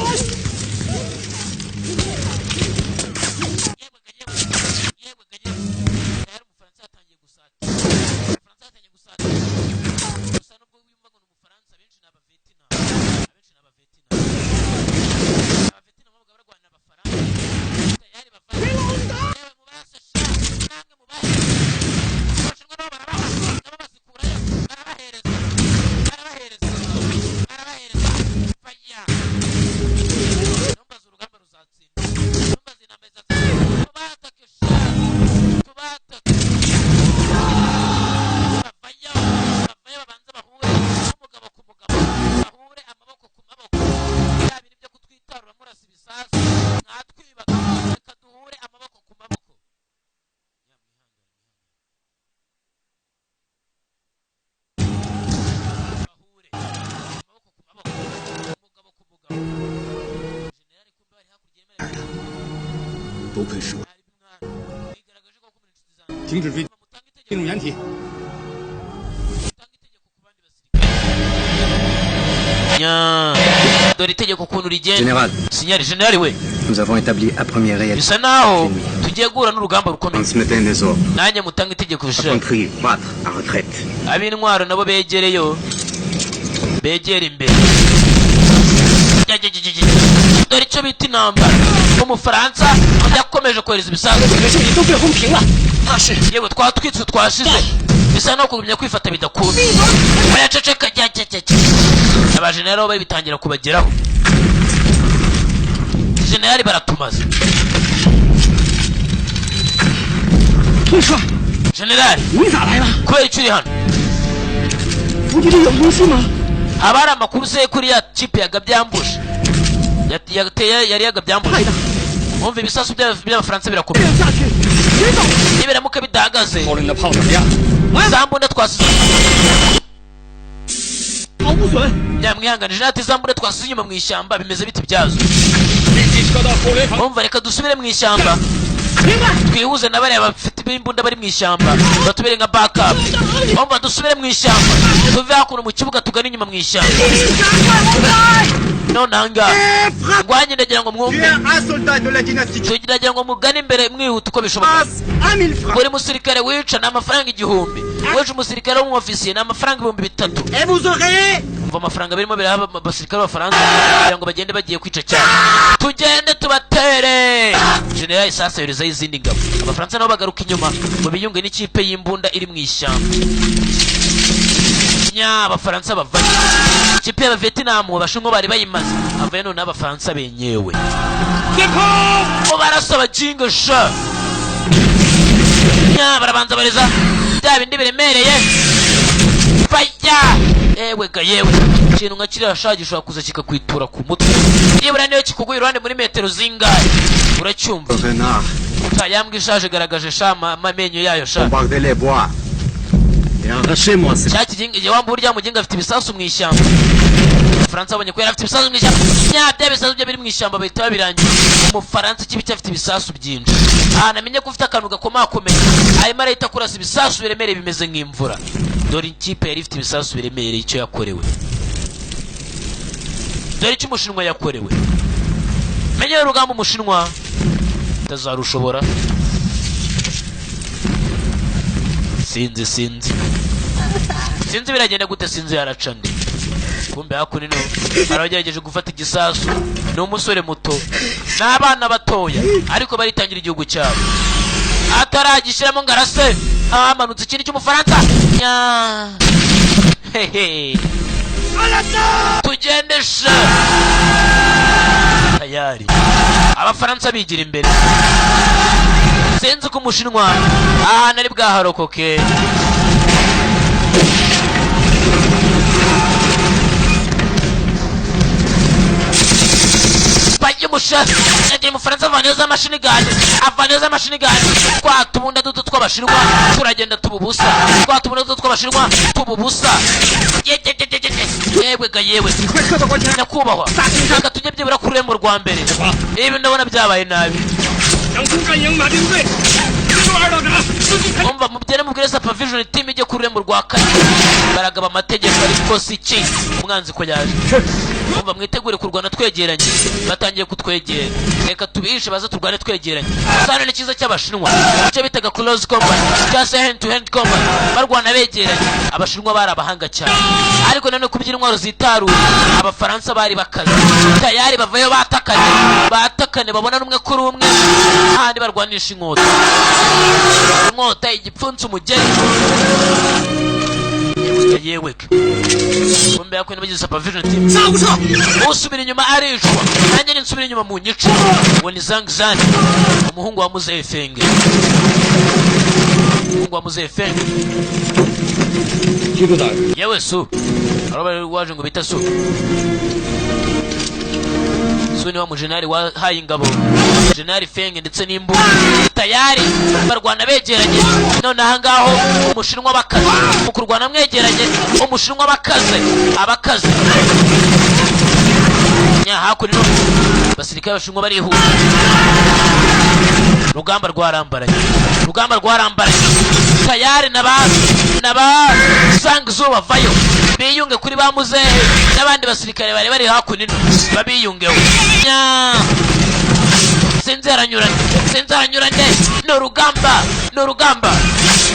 不愧是我。停止追，进入掩体。 Nya. Dore itegeko ukuntu rigenda. Général. Sinyari generali we. Nous avons établi à première réelle. Bisa naho tugiye guhura n'urugamba rukomeye. Transmettez des ordres. Nanjye mutange itegeko sha. Infanterie, battre en retraite. Ab'intwaro nabo begereyo, begere imbere. Dore icyo bita intambara. Umufaransa yakomeje kohereza ibisasu. Yewe, twatwitse twashize, bisa no kugumya kwifata bidakunda. Baraceceka jya jya jya jya. Abajenerali bo bari bitangira kubageraho. Generali baratumaze. Generali, kubera icyo uri hano? 伏击队有通讯吗？ Haba hari amakuru se kuri ya kipe yagabye ambushe? Yateye, yari yagabye ambushe. Umva, ibisasu by'abafaransa birakomeye. Nibiramuka bidahagaze, za mbunda twasize, nyamwihanganije ati za mbunda twasize inyuma mu ishyamba bimeze biti byazo. Umva, reka dusubire mu ishyamba, twihuze na bariya bafite imbunda bari mu ishyamba, batubere nka backup. Umva, dusubire mu ishyamba, tuve hakuno mu kibuga, tugane inyuma mu ishyamba. None ahangaha ngwanye, ndagira ngo mwumve, Un soldat de la dynastie tugira ngo mugane imbere mwihuta uko bishoboka. Buri musirikare wica ni amafaranga 1000, wica umusirikare w'umwofisiye ni amafaranga 3000. Umva, amafaranga birimo biraha abasirikare b'abafaransa kugira ngo bagende bagiye kwica cyane. Tugende tubatere. Generali sasa yoherezayo izindi ngabo. Abafaransa nabo bagaruka inyuma ngo biyunge n'ikipe y'imbunda iri mu ishyamba. Nya, abafaransa bavayo, ikipe y'abavietinamu abashinwa bari bayimaze, avayo. Noneho abafaransa benyewe bo barasa abajinga sha. Nya, barabanza bareza bya bindi biremereye. Faya, ewe ga yewe, ikintu nka kiriya sha gishobora kuza kikakwitura ku mutwe, nibura niyo kikuguye iruhande muri metero zingahe uracyumva. Renard. Sha, yambwa ishaje igaragaje sha amenyo yayo sha. Bombardez les bois. Et arrachez-moi cette Cya kiginga wamba, urya muginga afite ibisasu mu ishyamba. Umufaransa abonye ko yari afite ibisasu mu ishyamba. Nya, bya bisasu bye biri mu ishyamba bahita babirangira. Umufaransa ikibi cye afite ibisasu byinshi. Ahantu amenye ko ufite akantu gakomakomeye, arimo arahita kurasa ibisasu biremereye bimeze nk'imvura. Dore ikipe yari ifite ibisasu biremereye icyo yakorewe. Dore icyo umushinwa yakorewe. Menye urugamba umushinwa utazarushobora. Sinzi, sinzi, sinzi biragenda gute, sinzi yaraca nde. Kumbe hakuno ino hari abagerageje gufata igisasu. Ni umusore muto n'abana batoya, ariko baritangira igihugu cyabo. Ataragishyiramo ngo arase, amanutse ikindi cy'umufaransa. Nya, hehe, tugende sha. Tayari abafaransa bigira imbere. Sinzi ko umushinwa ahantu ari bwaharokoke. Bajya yagiye umufaransa avaneyo za mashini gani, avaneyo za mashini gani. Twa tubunda duto tw'abashinwa turagenda tuba ubusa, twa tubunda duto tw'abashinwa tuba ubusa. Ye, ye, ye, ye, ye, yewe ga yewe, nyakubahwa, reka tujye byibura ku rurembo rwa mbere, ibi ndabona byabaye nabi. 将骨干营马丁队进入二道闸，司机开。 Umva, mugere mubwire supervision team ijye ku rurembo rwa kane. Baragaba amategeko, ariko si iki umwanzi ko yaje. Umva, mwitegure kurwana twegeranye, batangiye kutwegera, reka tubihishe baze turwane twegeranye. Sano ni cyiza cy'abashinwa, icyo bitaga close combat cyangwa se hand to hand combat, barwana begeranye. Abashinwa bari abahanga cyane, ariko nanone kubyina intwaro zitaruye abafaransa bari bakaze. Tayari bavayo batakane, batakane, babona n'umwe kuri umwe handi barwanisha inkota, inkota, igipfunsi, umugeri. Yewe, kumbe yakwe n'abagize supervision team, usubira inyuma aricwa, nanjye ninsubira inyuma mu nyico. Uwo ni Zhang Zan, umuhungu wa Muzehe Fenge, umuhungu wa Muzehe Fenge. Yewe su, aho bari waje ngo bita su. Su ni wa mujenali wahaye ingabo jenali Fenge ndetse n'imbunda. Tayari barwana begeranye. None aha ngaho umushinwa bakaze mu kurwana mwegeranye, umushinwa bakaze, abakaze. Nya hakuno abasirikare b'Abashinwa barihuta. Rugamba rwarambaranye, rugamba rwarambaranye. Tayari naba Sangzo bavayo biyunge kuri ba muzehe n'abandi basirikare bari bari hakuno, babiyungeho. Nya sinzi aranyuranye, sinzi aranyuranye. Ni urugamba, ni urugamba,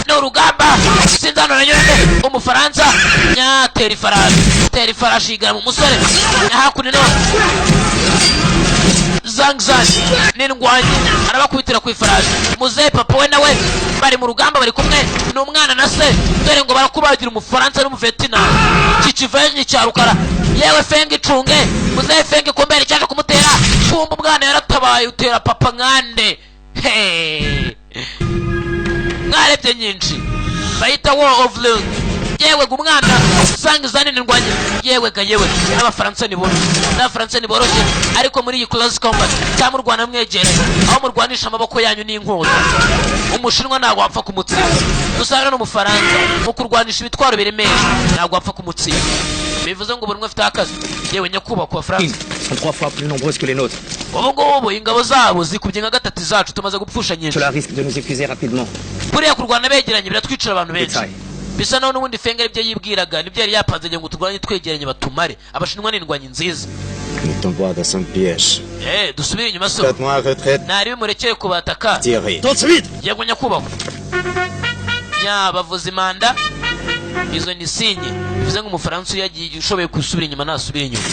ni urugamba. Sinzi hano aranyuranye. Umufaransa nya tera ifarashi, tera ifarashi, yigara mu musore. Hakuno Zangzan n'indwanyi arabakubitira ku ifarashi. Muzehe papa we nawe bari mu rugamba, bari kumwe ni umwana na se. Dore ngo barakubagira Umufaransa n'Umuvetinari. Iki kivenyi cya rukara. Yewe Fenge, icunge muzehe Fenge. Kumbera cyaje kumutera, kumva umwana yaratabaye. Utera papa nkande. Hey! Mwarebye nyinshi bayita War of Lung. Yewe ga, umwana Zangzan n'indwanyi. Yewe ga yewe, N'abafaransa ni boroshye, n'Abafaransa ni boroshye, ariko muri iyi close combat cyangwa murwana mwegereye, aho murwanisha amaboko yanyu n'inkota, Umushinwa ntabwo wapfa kumutsinda. Gusa n'Umufaransa mu kurwanisha ibitwaro biremereye ntabwo wapfa kumutsinda. Bivuze ngo buri umwe afite akazi. Yewe nyakubahwa, ku Bafaransa Sont trois fois plus nombreuses que les nôtres. Ubu ngubu ingabo zabo zikubye nka gatatu izacu, tumaze gupfusha nyinshi. Cela risque de nous épuiser rapidement. Buriya kurwana begeranye biratwicira abantu benshi. Détail. Bisa naho n'ubundi Fenga aribyo yibwiraga, nibyo yari yapanze ngo turwanye twegeranye batumare. Abashinwa ni indwanyi nziza. Nous tombons dans un piège. Eh, dusubire inyuma so. Faites-moi retraite. Ntari bimurekere kubataka. Tirez. Tout de suite. Yego nyakubahwa. Nya bavuza impanda, izo ni sinye. Bivuze ngo Umufaransa iyo yagiye ushoboye gusubira inyuma nasubira inyuma,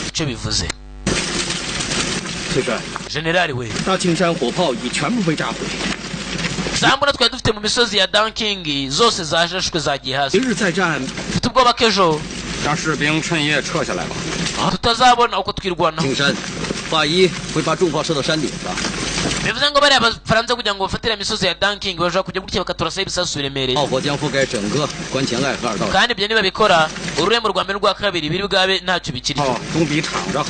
icyo bivuze. 崔帅， Generali we, 大青山火炮已全部被炸毁， za mbunda twari dufite mu misozi ya Danking zose zajashwe, zagiye hasi. 明日再战， Mfite ubwoba ko ejo 让士兵趁夜撤下来吧。 tutazabona uko twirwanaho. 青山，法医会把重炮射到山顶上。 Bivuze ngo bariya Bafaransa kugira ngo bafatire imisozi ya Danking bashobora kujya gutya bakaturasaho ibisasu biremereye. 炮火将覆盖整个关前隘和二道。 Kandi ibyo nibabikora, ururembo rwa mbere n'urwa kabiri biri bwabe ntacyo bikiri. 炮总比躺着好。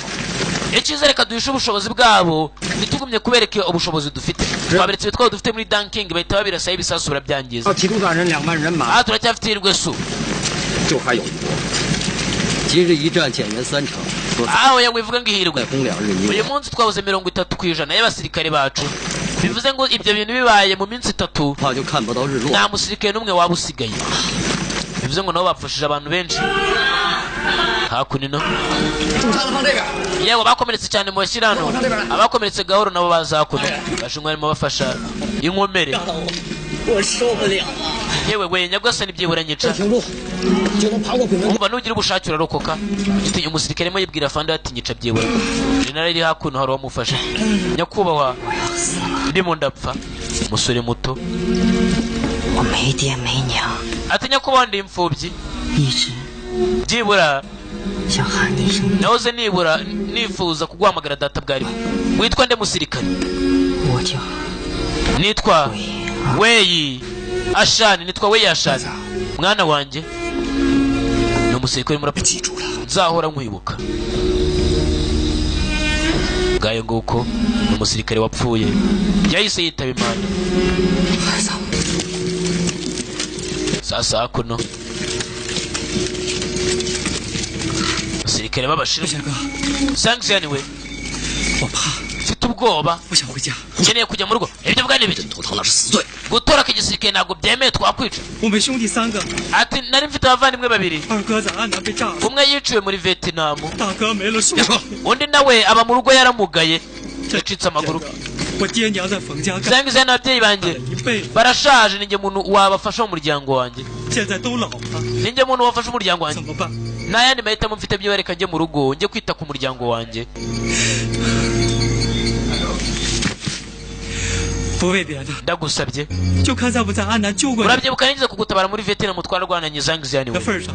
Icyiza, reka duhishe ubushobozi bwabo, ntitugumye kubereka ubushobozi dufite. Twaberetse ibitwaro dufite muri Danking, bahita babirasaho ibisasu barabyangiza. 要提督大人2万人马， Aha turacyafite ihirwe su. 就还有一波。 今日一战减员三成， Aho yawe wivuga ngo ihirwe. 再轰两日你 Uyu 我。 munsi twabuze 30% y'abasirikare bacu. Bivuze ngo ibyo bintu bibaye mu minsi 3, 怕就看不到日落。 nta musirikare n'umwe waba usigaye. Bivuze ngo nabo bapfushije abantu benshi. Hakuno 重伤的放这边。 yewe, abakomeretse cyane mu bashyira hano, abakomeretse gahoro nabo baza hakuno. Bashinwa barimo bafasha inkomere. 我受不了了。 Yewe we nyagasani, byibura nyica. 停住，就能爬过鬼门 Umva, nugira ubushake urarokoka. Ugitinya umusirikare arimo yibwira afande ati nyica byibura. Generali iri hakuno hari uwamufashe. Nyakubahwa, ndimo ndapfa. Umusore muto 我没爹没娘， ati nyakubahwa, ndi imfubyi. 一直 Byibura 想喊你一声， nahoze nibura nifuza kuguhamagara data. Bwari witwa nde musirikare? 我叫 Nitwa Weyi Ashani, nitwa Weyi Ashani. Mwana wanjye, ni umusirikare urimo urapfa, nzahora nkwibuka. Ngayo nguko, ni umusirikare wapfuye, yahise yitaba Imana. Sasa hakuno abasirikare b'Abashinwa. Sangziyani we, 我怕， mfite ubwoba, 我想回家。 nkeneye kujya mu rugo. Ibyo mvuga ni ibiki? 头堂那是死罪。 Gutoroka igisirikare ntabwo byemewe, twakwica. 我们兄弟三个， Ati nari mfite abavandimwe babiri. 二哥在安南被炸了， Umwe yiciwe muri Vietnam, 大哥没了双别说， undi nawe aba mu rugo yaramugaye, yacitse amaguru. 我爹娘在冯家干 Zangize n'ababyeyi banjye 了一辈子， barashaje, ninjye muntu wabafasha mu muryango wanjye. 现在都老了， Ninjye muntu wafasha umuryango wanjye. 怎么办？ Nta yandi mahitamo mfite, byo reka njye mu rugo njye kwita ku muryango wanjye. 不为别的， Ndagusabye, 就看在我在安南救过你 urabyibuka nigeze kugutabara muri Vietnam, twararwananye, Zangiziyani 的 we. 份上，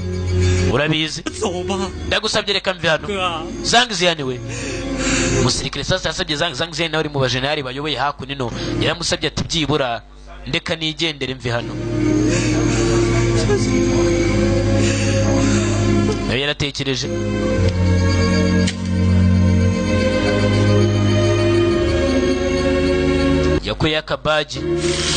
Urabizi. 走吧， Ndagusabye, reka mve hano. 哥。 Zangiziyani we, umusirikare sasa yasabye Zangiziyani, nawe uri mu bajenerali bayoboye hakuno, yaramusabye ati byibura ndeka nigendere mve hano. Nawe yaratekereje. Yakuyeho akabaji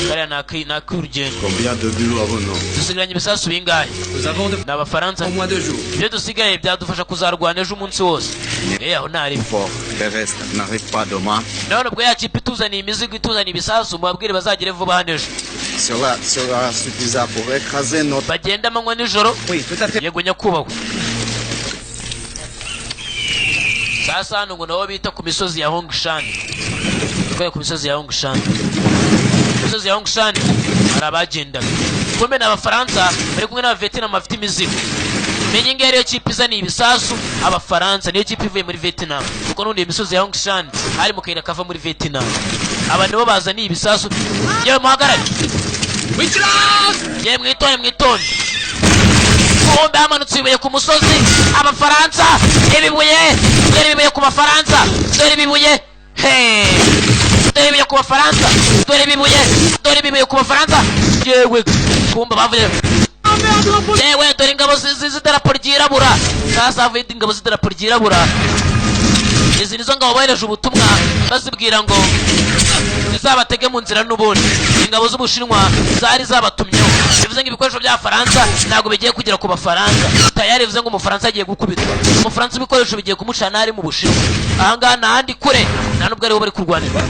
kariya ni ak'urugendo. Combien de bulots avons-nous? Dusigaranye ibisasu bingahe? Nous avons de Ni Abafaransa. au moins 2 jours. Ibyo dusigaye byadufasha kuzarwana ejo umunsi wose. Aho ntari. Fort terrestre n'arrive pas demain. None ubwo ya kipe ituzaniye imizigo, ituzaniye ibisasu, mubabwire bazagere vuba hano ejo. Cela sera suffisant pour écraser notre. Bagenda amanywa nijoro. Yego nyakubahwa. Sasa hano ngo nabo bita ku misozi ya Hongshan. Twari ku misozi ya Hongshan. Ku misozi ya Hongshan hari abagendaga, kumbe ni Abafaransa bari kumwe n'Abavietnam bafite imizigo. Menye ngiyo ariyo kipe izaniye ibisasu Abafaransa, niyo kipe ivuye muri Vietnam, kuko n'ubundi iyo misozi ya Hongshan hari mu kayira kava muri Vietnam. Aba nibo bazaniye ibisasu. Yewe muhagarare, yewe mwitonde, mwitonde. Kumbe hamanutse ibibuye ku musozi Abafaransa, ibibuye, dore ibibuye ku Bafaransa, dore ibibuye, he, dore ibibuye ku Bafaransa, dore ibibuye, dore ibibuye ku Bafaransa. Yewe, kumbe bavuye, yewe dore ingabo z'idarapo ryirabura. Sasa havuye ingabo z'idarapo ryirabura. Izi nizo ngabo bohereje ubutumwa bazibwira ngo zizabatege mu nzira. N'ubundi ingabo z'Ubushinwa zari zabatumyeho. Bivuze ngo ibikoresho by'Abafaransa ntabwo bigiye kugera ku Bafaransa tayari. Bivuze ngo Umufaransa agiye gukubitwa. Umufaransa ibikoresho bigiye kumucana ari mu Bushinwa. Ahangaha nta handi kure, nta nubwo ariho bari kurwanira.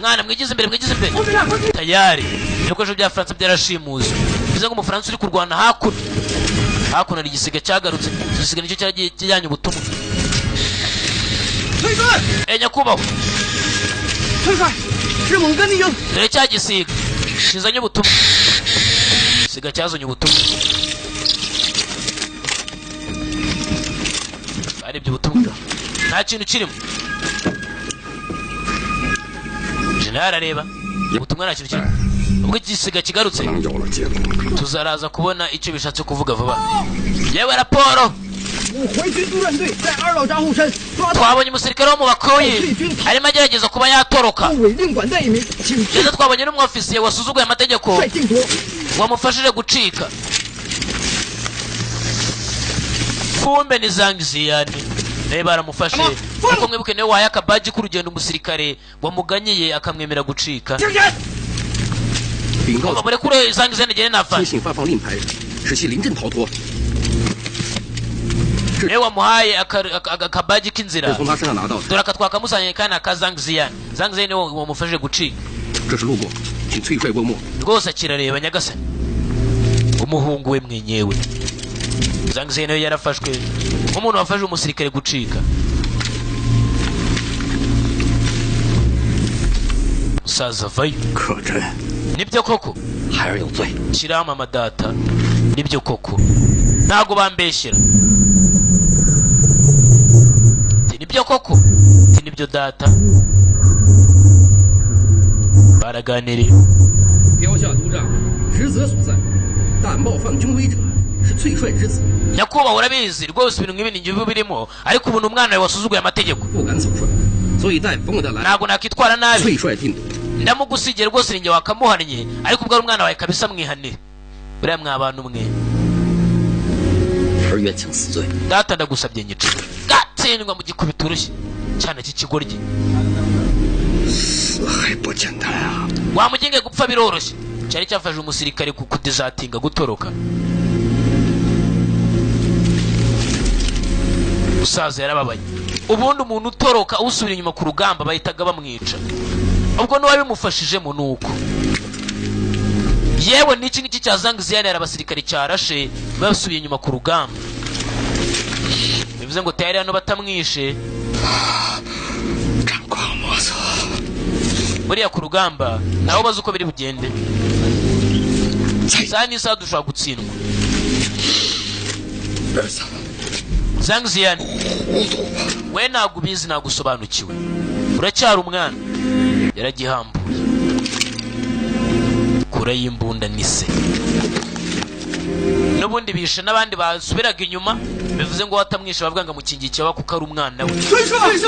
Mwana, mwigize imbere, mwigize imbere. Tayari ibikoresho by'Abafaransa byarashimuswe. Bivuze ngo Umufaransa uri kurwana hakuno, hakuno hari igisiga cyagarutse. Igisiga nicyo cyagiye kijyanye ubutumwa. Nyakubahwa. 崔帅，是蒙哥的鹰。 Dore cya gisiga kizanye ubutumwa. Igisiga cyazanye ubutumwa, barebye ubutumwa nta kintu kirimo. Jenerali areba ubutumwa, nta kintu kirimo. Ubwo igisiga kigarutse tuzaraza kubona icyo bishatse kuvuga vuba. Yewe, raporo. 回军督战队在二老张后山抓到 Twabonye umusirikare wo mu bakoyi arimo agerageza kuba yatoroka. 伪令管带一名，请 Ndetse twabonye n'umwofisiye wasuzuguye amategeko 率定夺。 wamufashije gucika. Kumbe ni Zhang Ziyan nawe baramufashe, kuko mwibuke niwe wahaye akabaji k'urugendo umusirikare wamuganyiye akamwemera gucika. 禀告 Ngomba murekure Zhang Ziyan agende 亲 nafashe. 信发放令牌，使其临阵逃脱， Niwe wamuhaye akabaji 是 k'inzira. 从他身上拿到的。 Dore aka twakamusanye kandi aka Zhang Ziyan. Zhang Ziyan niwe wamufashije gucika. 这是路过，请崔帅过目。 Rwose akirareba nyagasani, umuhungu we mwenyewe Zhang Ziyan nawe yarafashwe nk'umuntu wafashe umusirikare gucika. Musaza vayo. 可真 Nibyo koko. 孩儿有罪。 Kiramama data, nibyo koko, ntago bambeshyera. Ati nibyo koko, ati nibyo data. Baraganiriye. 标下督战，职责所在，但冒犯军规者是崔帅之子， Nyakubahwa, urabizi rwose ibintu nk'ibi ni njye birimo, ariko ubu ni umwana wawe wasuzuguye amategeko. 不敢草率，所以待冯的来， Ntabwo nakitwara nabi. 崔帅定夺。 Ndamugusigiye rwose, ni njye wakamuhannye, ariko ubwo ari umwana wawe kabisa mwihanire. Buriya mwa bantu mwe. 儿愿请死罪。 Data, ndagusabye nyica. Gatsindwa mu gikubita urushyi cyane cy'ikigoryi. 死还不简单啊！ Wamuginge, gupfa biroroshye. Cyari cyafashe umusirikare ku kudezatinga, gutoroka. Musaza yarababaye. Ubundi umuntu utoroka usubira inyuma ku rugamba bahitaga bamwica, ubwo n'uwabimufashijemo ni uko. Yewe, n'iki ngiki cya Zhang Ziyan hari abasirikare cyarashe basubiye inyuma ku rugamba. Bivuze ngo tayari hano batamwishe. 战况莫测， Buriya ku rugamba nawe bazi uko biri bugende, isaha n'isaha dushobora gutsindwa. 儿子， Zhang Ziyan, 糊涂吧！ we ntabwo ubizi, ntabwo usobanukiwe, uracyari umwana. Yaragihambuye kure y'imbunda ni se. N'ubundi bishe n'abandi basubiraga inyuma. Bivuze ngo watamwishe bavuga ngo amukingiye ikibaba kuko ari umwana we.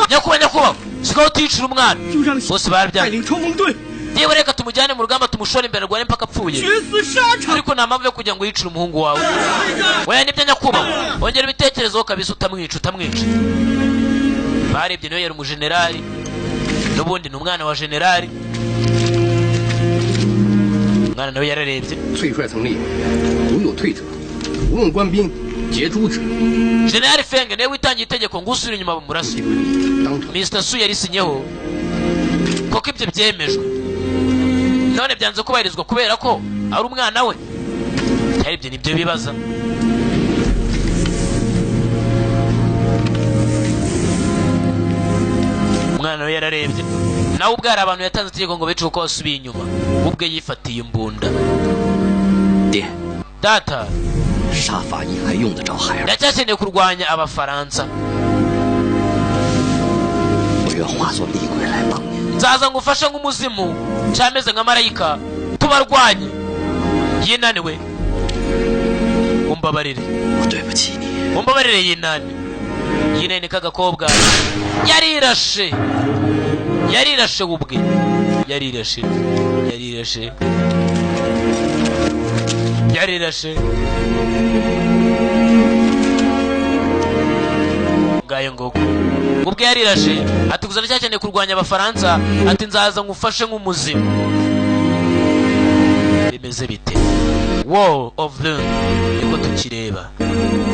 Nyakubahwa, nyakubahwa, sigaho utiyicira umwana. 就让 Bose 带 barabyanze. 领冲锋队 Yewe, reka tumujyane mu rugamba, tumushore imbere arwane mpaka apfuye. 决死沙场。 Ariko nta mpamvu yo kugira ngo yicire umuhungu wawe. Oya, nibyo nyakubahwa, ongera ibitekerezo kabisa, utamwica, utamwica. Barebye niwe yari umujenerali, n'ubundi ni umwana wa generali. Umwana nawe yararebye. 崔帅曾立，无有退者，无论官兵截诛之。 General Feng niwe witangiye itegeko ngo usubire inyuma bamurase. Mr Su yarisinyeho koko ibyo byemejwe, none byanze kubahirizwa kubera ko ari umwana we. Cyari ibyo nibyo bibaza. Umwana we yararebye nawe ubwo hari abantu yatanze itegeko ngo bice kuko basubiye inyuma, ubwe yifatiye imbunda. 爹， Data, 杀法医还用得着孩儿？ ndacyakeneye kurwanya Abafaransa. 我愿化作厉鬼来帮你。 Nzaza ngufashe nk'umuzimu cyameze nka marayika tubarwanye. Yinaniwe, umbabarire. 我对不起你。 Umbabarire Yinani. Yinani k'agakobwa yarirashe, yarirashe ubwe, yarirashe, yarirashe, yarirashe. Ngayo ngoko ubwe yarirashe, ati gusa ndacyakeneye kurwanya Abafaransa, ati nzaza ngufashe nk'umuzimu. Bimeze bite? War of the niko tukireba.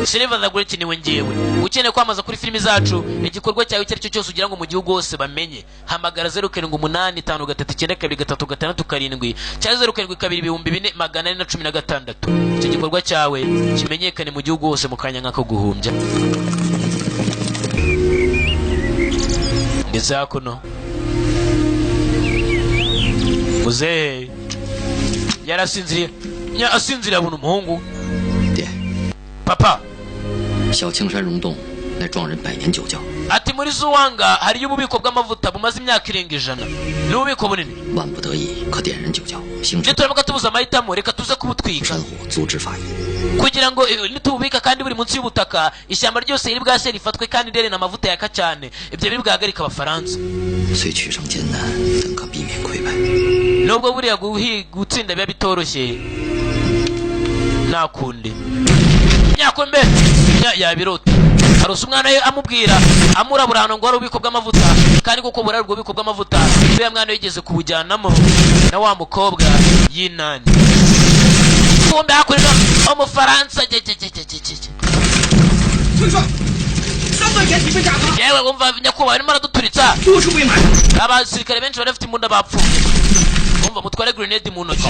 Silver the Great niwe ngewe. Ukeneye kwamaza kuri filimi zacu, igikorwa cyawe icyo ari cyo cyose ugira ngo mu gihugu hose bamenye, hamagara 0785392367 cyangwa 072416. Icyo gikorwa cyawe kimenyekane mu gihugu hose mu kanya nk'ako guhumbya. Ndetse hakuno muzehe yarasinziriye, asinziriye abona umuhungu. 爹， Papa, 小青山溶洞那撞人百年酒窖， ati muri Zuwanga hariyo ububiko bw'amavuta bumaze imyaka irenga 100, ni ububiko bunini. 万不得已可点燃酒窖，形成 Nituramuka tubuze amahitamo reka tuze kubutwika 山火，阻止法医。 kugira ngo nitububika kandi buri munsi y'ubutaka ishyamba ryose riri bwashye rifatwe kandi rerena amavuta yaka cyane, ibyo biri bwahagarika Abafaransa. 虽取胜艰难，但可避免溃败。 Nubwo buriya gutsinda biba bitoroshye, nta kundi. Nyakombe yabirota arose umwana we amubwira amurabura ahantu ngo hari ububiko bw'amavuta, kandi kuko burari ubwo bubiko bw'amavuta uriya mwana yigeze kubujyanamo na wa mukobwa Yinani. Kumbe hakurino Umufaransa. 崔帅，3段前几被炸塌， Yewe wumva nyakubahwa arimo araduturitsa. 多处被埋。 Abasirikare benshi bari bafite imbunda bapfuye. Umva mutware grenade mu ntoki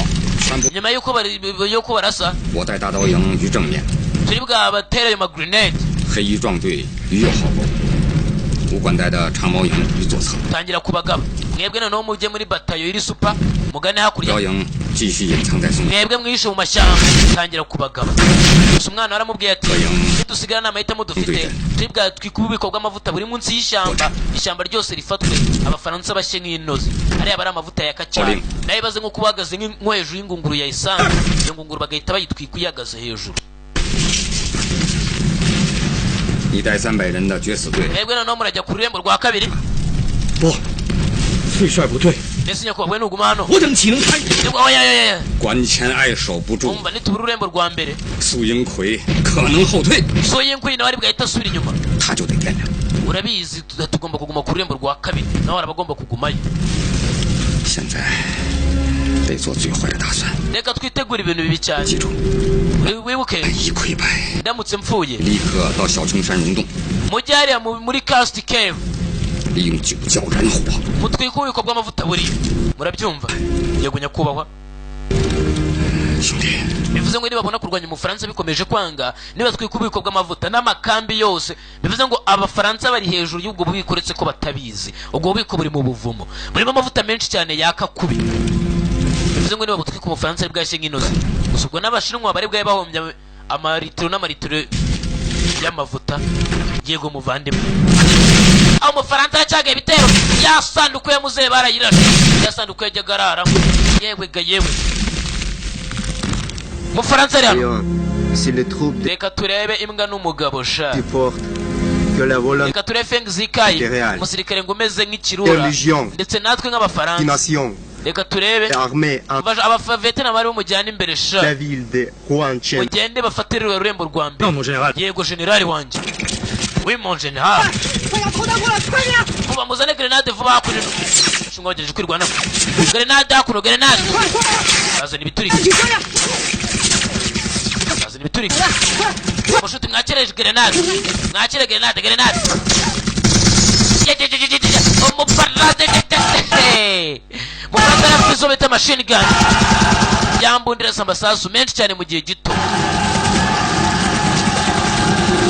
nyuma y'uko y'uko barasa. 我带大刀营于正面， Turi bwabatere ayo magrenade. 黑衣壮队于右后方，武管带的长矛营于左侧， Tangira kubagaba. Mwebwe noneho mujye muri batayo iri supa mugane hakurya. 标营继续隐藏在松林。 Mwebwe mwihishe mu mashyamba. Tangira kubagaba. Gusa umwana aramubwiye ati nidusigara nta mahitamo dufite, turi bwatwike ububiko bw'amavuta buri munsi y'ishyamba, ishyamba ryose rifatwe, Abafaransa bashye nk'inoze. Hariya bari amavuta yaka cyane, nayo ibaze nko kuba uhagaze nko hejuru y'ingunguru ya esanse, iyo ngunguru bagahita bayitwika uyihagaze hejuru. 你带300人的决死队， Mwebwe noneho murajya ku rurembo rwa kabiri. 不，崔帅不对， Mbese nyakubahwa we nuguma hano 我等岂能参与？ Oya, oya, oya. 关前隘守不住， Umva nitubura ururembo rwa mbere, 苏英奎可能后退， so yinkwi nawe ari bwahita asubira inyuma. 他就得掂量。 Urabizi tugomba kuguma ku rurembo rwa kabiri, nawe araba agomba kugumayo. 现在得做最坏的打算， Reka twitegure ibintu bibi cyane. 记住， Wibuke 一溃败， ndamutse mpfuye, 立刻到小青山溶洞， mujye hariya muri Karst Cave 利用酒窖燃火。 mutwike ububiko bw'amavuta buriya. Murabyumva? Yego nyakubahwa. 兄弟， Bivuze ngo nibabona kurwanya Umufaransa bikomeje kwanga, nibatwika ububiko bw'amavuta n'amakambi yose, bivuze ngo Abafaransa bari hejuru y'ubwo bubiko uretse ko batabizi. Ubwo bubiko buri mu buvumo burimo amavuta menshi cyane yaka kubi. Bivuze ngo nibabutwika Umufaransa ari bwashye nk'inoze. Gusa ubwo n'Abashinwa bari bwabe bahombye amaritiro n'amaritiro y'amavuta. Yego muvandimwe, aho Umufaransa yacagaye ibitero, ya sanduku ya muzehe barayirashe, ya sanduku yajyaga araramo. Yewe ga yewe, Mufaransa ari hano. Si les troupes de Reka turebe imbwa n'umugabo sha. plus fortes que la volonté Reka turebe Feng Zikai, Imperial. umusirikare ngo umeze nk'ikirura, Religion. ndetse natwe nk'Abafaransa. nation Reka turebe armée en abaveterina bari bumujyane imbere sha. la ville de Huanchen. Mugende bafatire ururembo rwa mbere. Yego generali wanjye. Oui mon général. 快点投弹过来，快点！ Vuba muzane grenade vuba hakuno. Shunga bagejeje kwirwanaho. Grenade hakuno, grenade. Bazana ibiturika. Bazana ibiturika. Mushuti, mwakire grenade, mwakire grenade, grenade. Ye, ye, ye, ye, ye, ye. Umufaransa, umufaransa yari afite izo bita machine gun, yambundira amasasu menshi cyane mu gihe gito.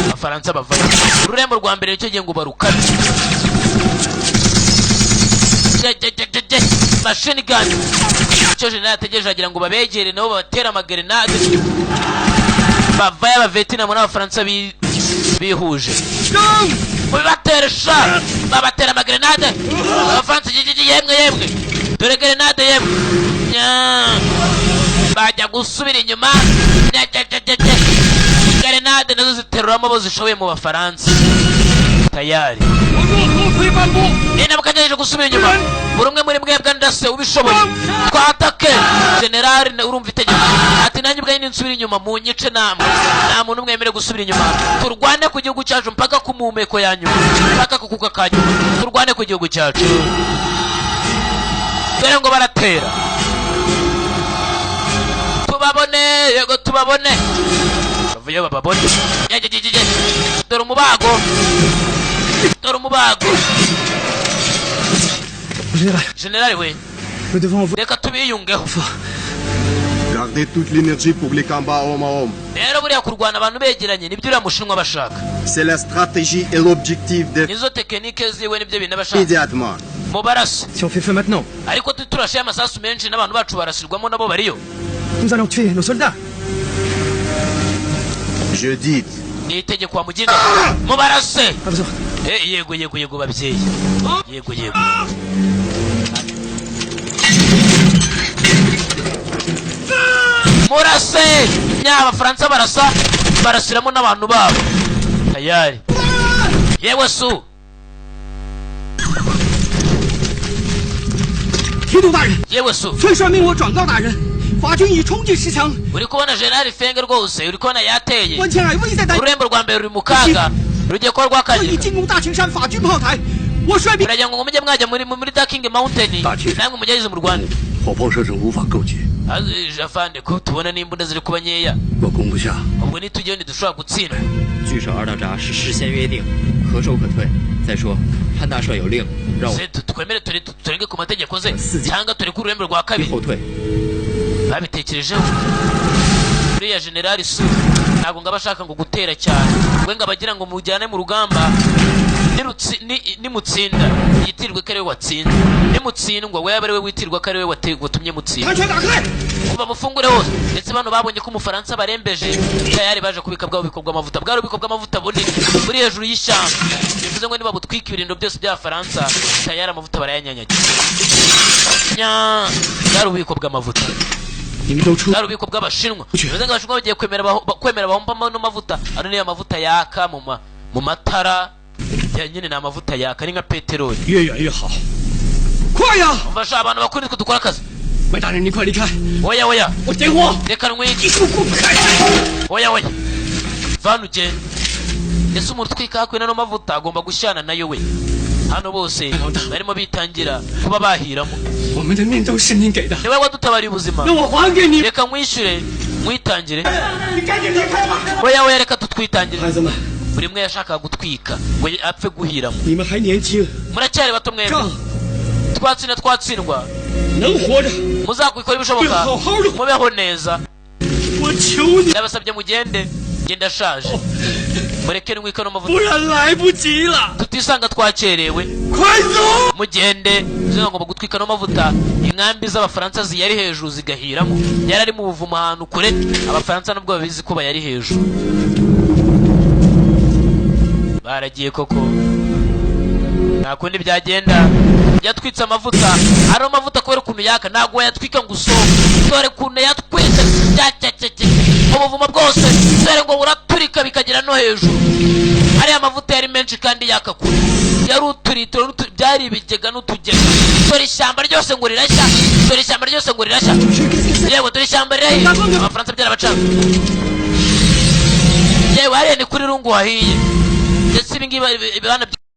Abafaransa bavayo, ururembo rwa mbere nicyo gihe ngo barukame. Je, je, je, je, je. Machine gun, icyo general ategereje agira ngo babegere nabo babatere amagerenade. Bavayo, abavetinamu n'abafaransa bihuje mubibatere sha, babatera amagerenade abafaransa. Je, je, je, yemwe yemwe, dore gerenade yemwe. Nya. Bajya gusubira inyuma. Nya, nya, nya, nya, nya. Gerenade nazo ziteruramo abo zishoboye mu bafaransa tayari. Ni nabwo agerageje gusubira inyuma. Buri umwe muri mwebwe ndase ubishoboye twatake. Generali, urumva itegeko, ati nanjye ubwanjye ninsubira inyuma mu nyice namwe. Nta muntu umwe wemerewe gusubira inyuma. Turwane ku gihugu cyacu mpaka ku muhumeko ya nyuma, mpaka ku kuka ka nyuma, turwane ku gihugu cyacu. Dore ngo baratera, tubabone, yego tubabone, bavuye bababone. Ye, ye, ye, ye, ye. Dore umubago, dore umubago. Général, Generali we, nous devons envoyer. reka tubiyungeho. Gardez toute l'énergie pour les combats homme à homme. Rero buriya kurwana abantu begeranye nibyo uriya mushinwa bashaka. C'est la stratégie et l'objectif de Nizo tekinike ziwe, nibyo bintu bashaka. immédiatement. Mubarase. Si on fait feu maintenant, Ariko turashe amasasu menshi n'abantu bacu barasirwamo nabo bariyo. nous allons tuer nos soldats. Je dis, Ni itegeko wa muginga, mubarase. Pas besoin. Eh, yego yego yego babyeyi, yego yego. Murase nya, abafaransa barasa, barasiramo n'abantu babo tayari. Yewe su. 提督大人， Yewe su. 崔帅命我转告大人，法军已冲进石墙， Uri kubona generali Fenge rwose, uri kubona yateye. 关前海危在旦 Ururembo rwa mbere ruri mu kaga, rugiye kuba 夕，已 rwakangirika. 进攻大青山法军炮台，我率兵 Uragira ngo mujye mwajya muri Darking Mountain, namwe mugerageze mu Rwanda. 火炮射程无法够及， Afande, ko tubona n'imbunda ziri kuba nkeya, 若攻不下， ubwo nitujyayo ntidushobora gutsindwa. 据守二道闸是事先约定，可守可退。再说，潘大帅有令，让我 Se twemere turenge ku mategeko ze cyangwa tureke ururembo rwa kabiri? 后退。 Babitekerejeho. Uriya generali su ntabwo ngo aba ashaka ngo gutera cyane, we ngo abagira ngo mujyane mu rugamba, nimutsinda yitirwe ko ari we watsinze, nimutsindwa we abe ari we witirwa ko ari we watumye mutsinda. 安全打开。 Kuva mufungure hose. Ndetse bano babonye ko umufaransa barembeje tayari, baje kubika bwa bubiko bw'amavuta. Bwari ububiko bw'amavuta bunini buri hejuru y'ishyamba, bivuze ngo nibabutwika ibirindo byose by'abafaransa tayari amavuta barayanyanyagiza. Nya, bwari ububiko bw'amavuta, 你们都出 bwari ububiko bw'abashinwa. Bivuze ngo abashinwa bagiye kwemera bahomba ano mavuta. Ano niyo mavuta yaka mu matara ya nyine, ni amavuta yaka, ni nka peteroli. 越远越好。 快呀！ Umva abantu bakuru, nitwe dukora akazi. 麦大人，你快离开！ Oya oya. 我点火， Reka ntwike. 一速过不开。 Oya oya, vana ugende. Ese umuntu utwika hakuno ano mavuta agomba gushyana nayo we? Hano bose barimo bitangira kuba bahiramo. 我们的命都是您给的， Niwe wadutabariye ubuzima. 那我还给你。 Reka nkwishyure, nkwitangire. 你赶紧离开吧。 Oya oya, reka tutwitangire. 孩子们， Buri umwe yashakaga gutwika ngo apfe guhiramo. 你们还年轻， Muracyari bato mwembi. 仗 Twatsinda twatsindwa, 能活着， muzakubikora ibishoboka 好好的。 mubeho neza. 我求你， Ndabasabye mugende, njye ndashaje, mureke ntwike ano mavuta, 不然来不及了。 tutisanga twakerewe. 快走！ Mugende. Bivuze ngo ngomba gutwika ano mavuta, inkambi z'abafaransa ziyari hejuru zigahiramo. Yari ari mu buvumo ahantu kure, abafaransa nubwo babizi ko bayari hejuru baragiye koko, nta kundi byagenda. Yatwitse amavuta. Ari amavuta kubera ukuntu yaka ntabwo wayatwika ngo usohoke. Dore ukuntu yatwitse cyacyacyacy ubuvumo bwose, dore ngo buraturika bikagera no hejuru. Ariya mavuta yari menshi kandi yaka kure, yari uturitiro byari ibigega n'utugega. Dore ishyamba ryose ngo rirashya, dore ishyamba ryose ngo rirashya, yewe dore ishyamba rirahiye. Abafaransa byarabacanga. Yewe hariya ni kuri rungu hahiye. Ndetse ibi ngibi bana.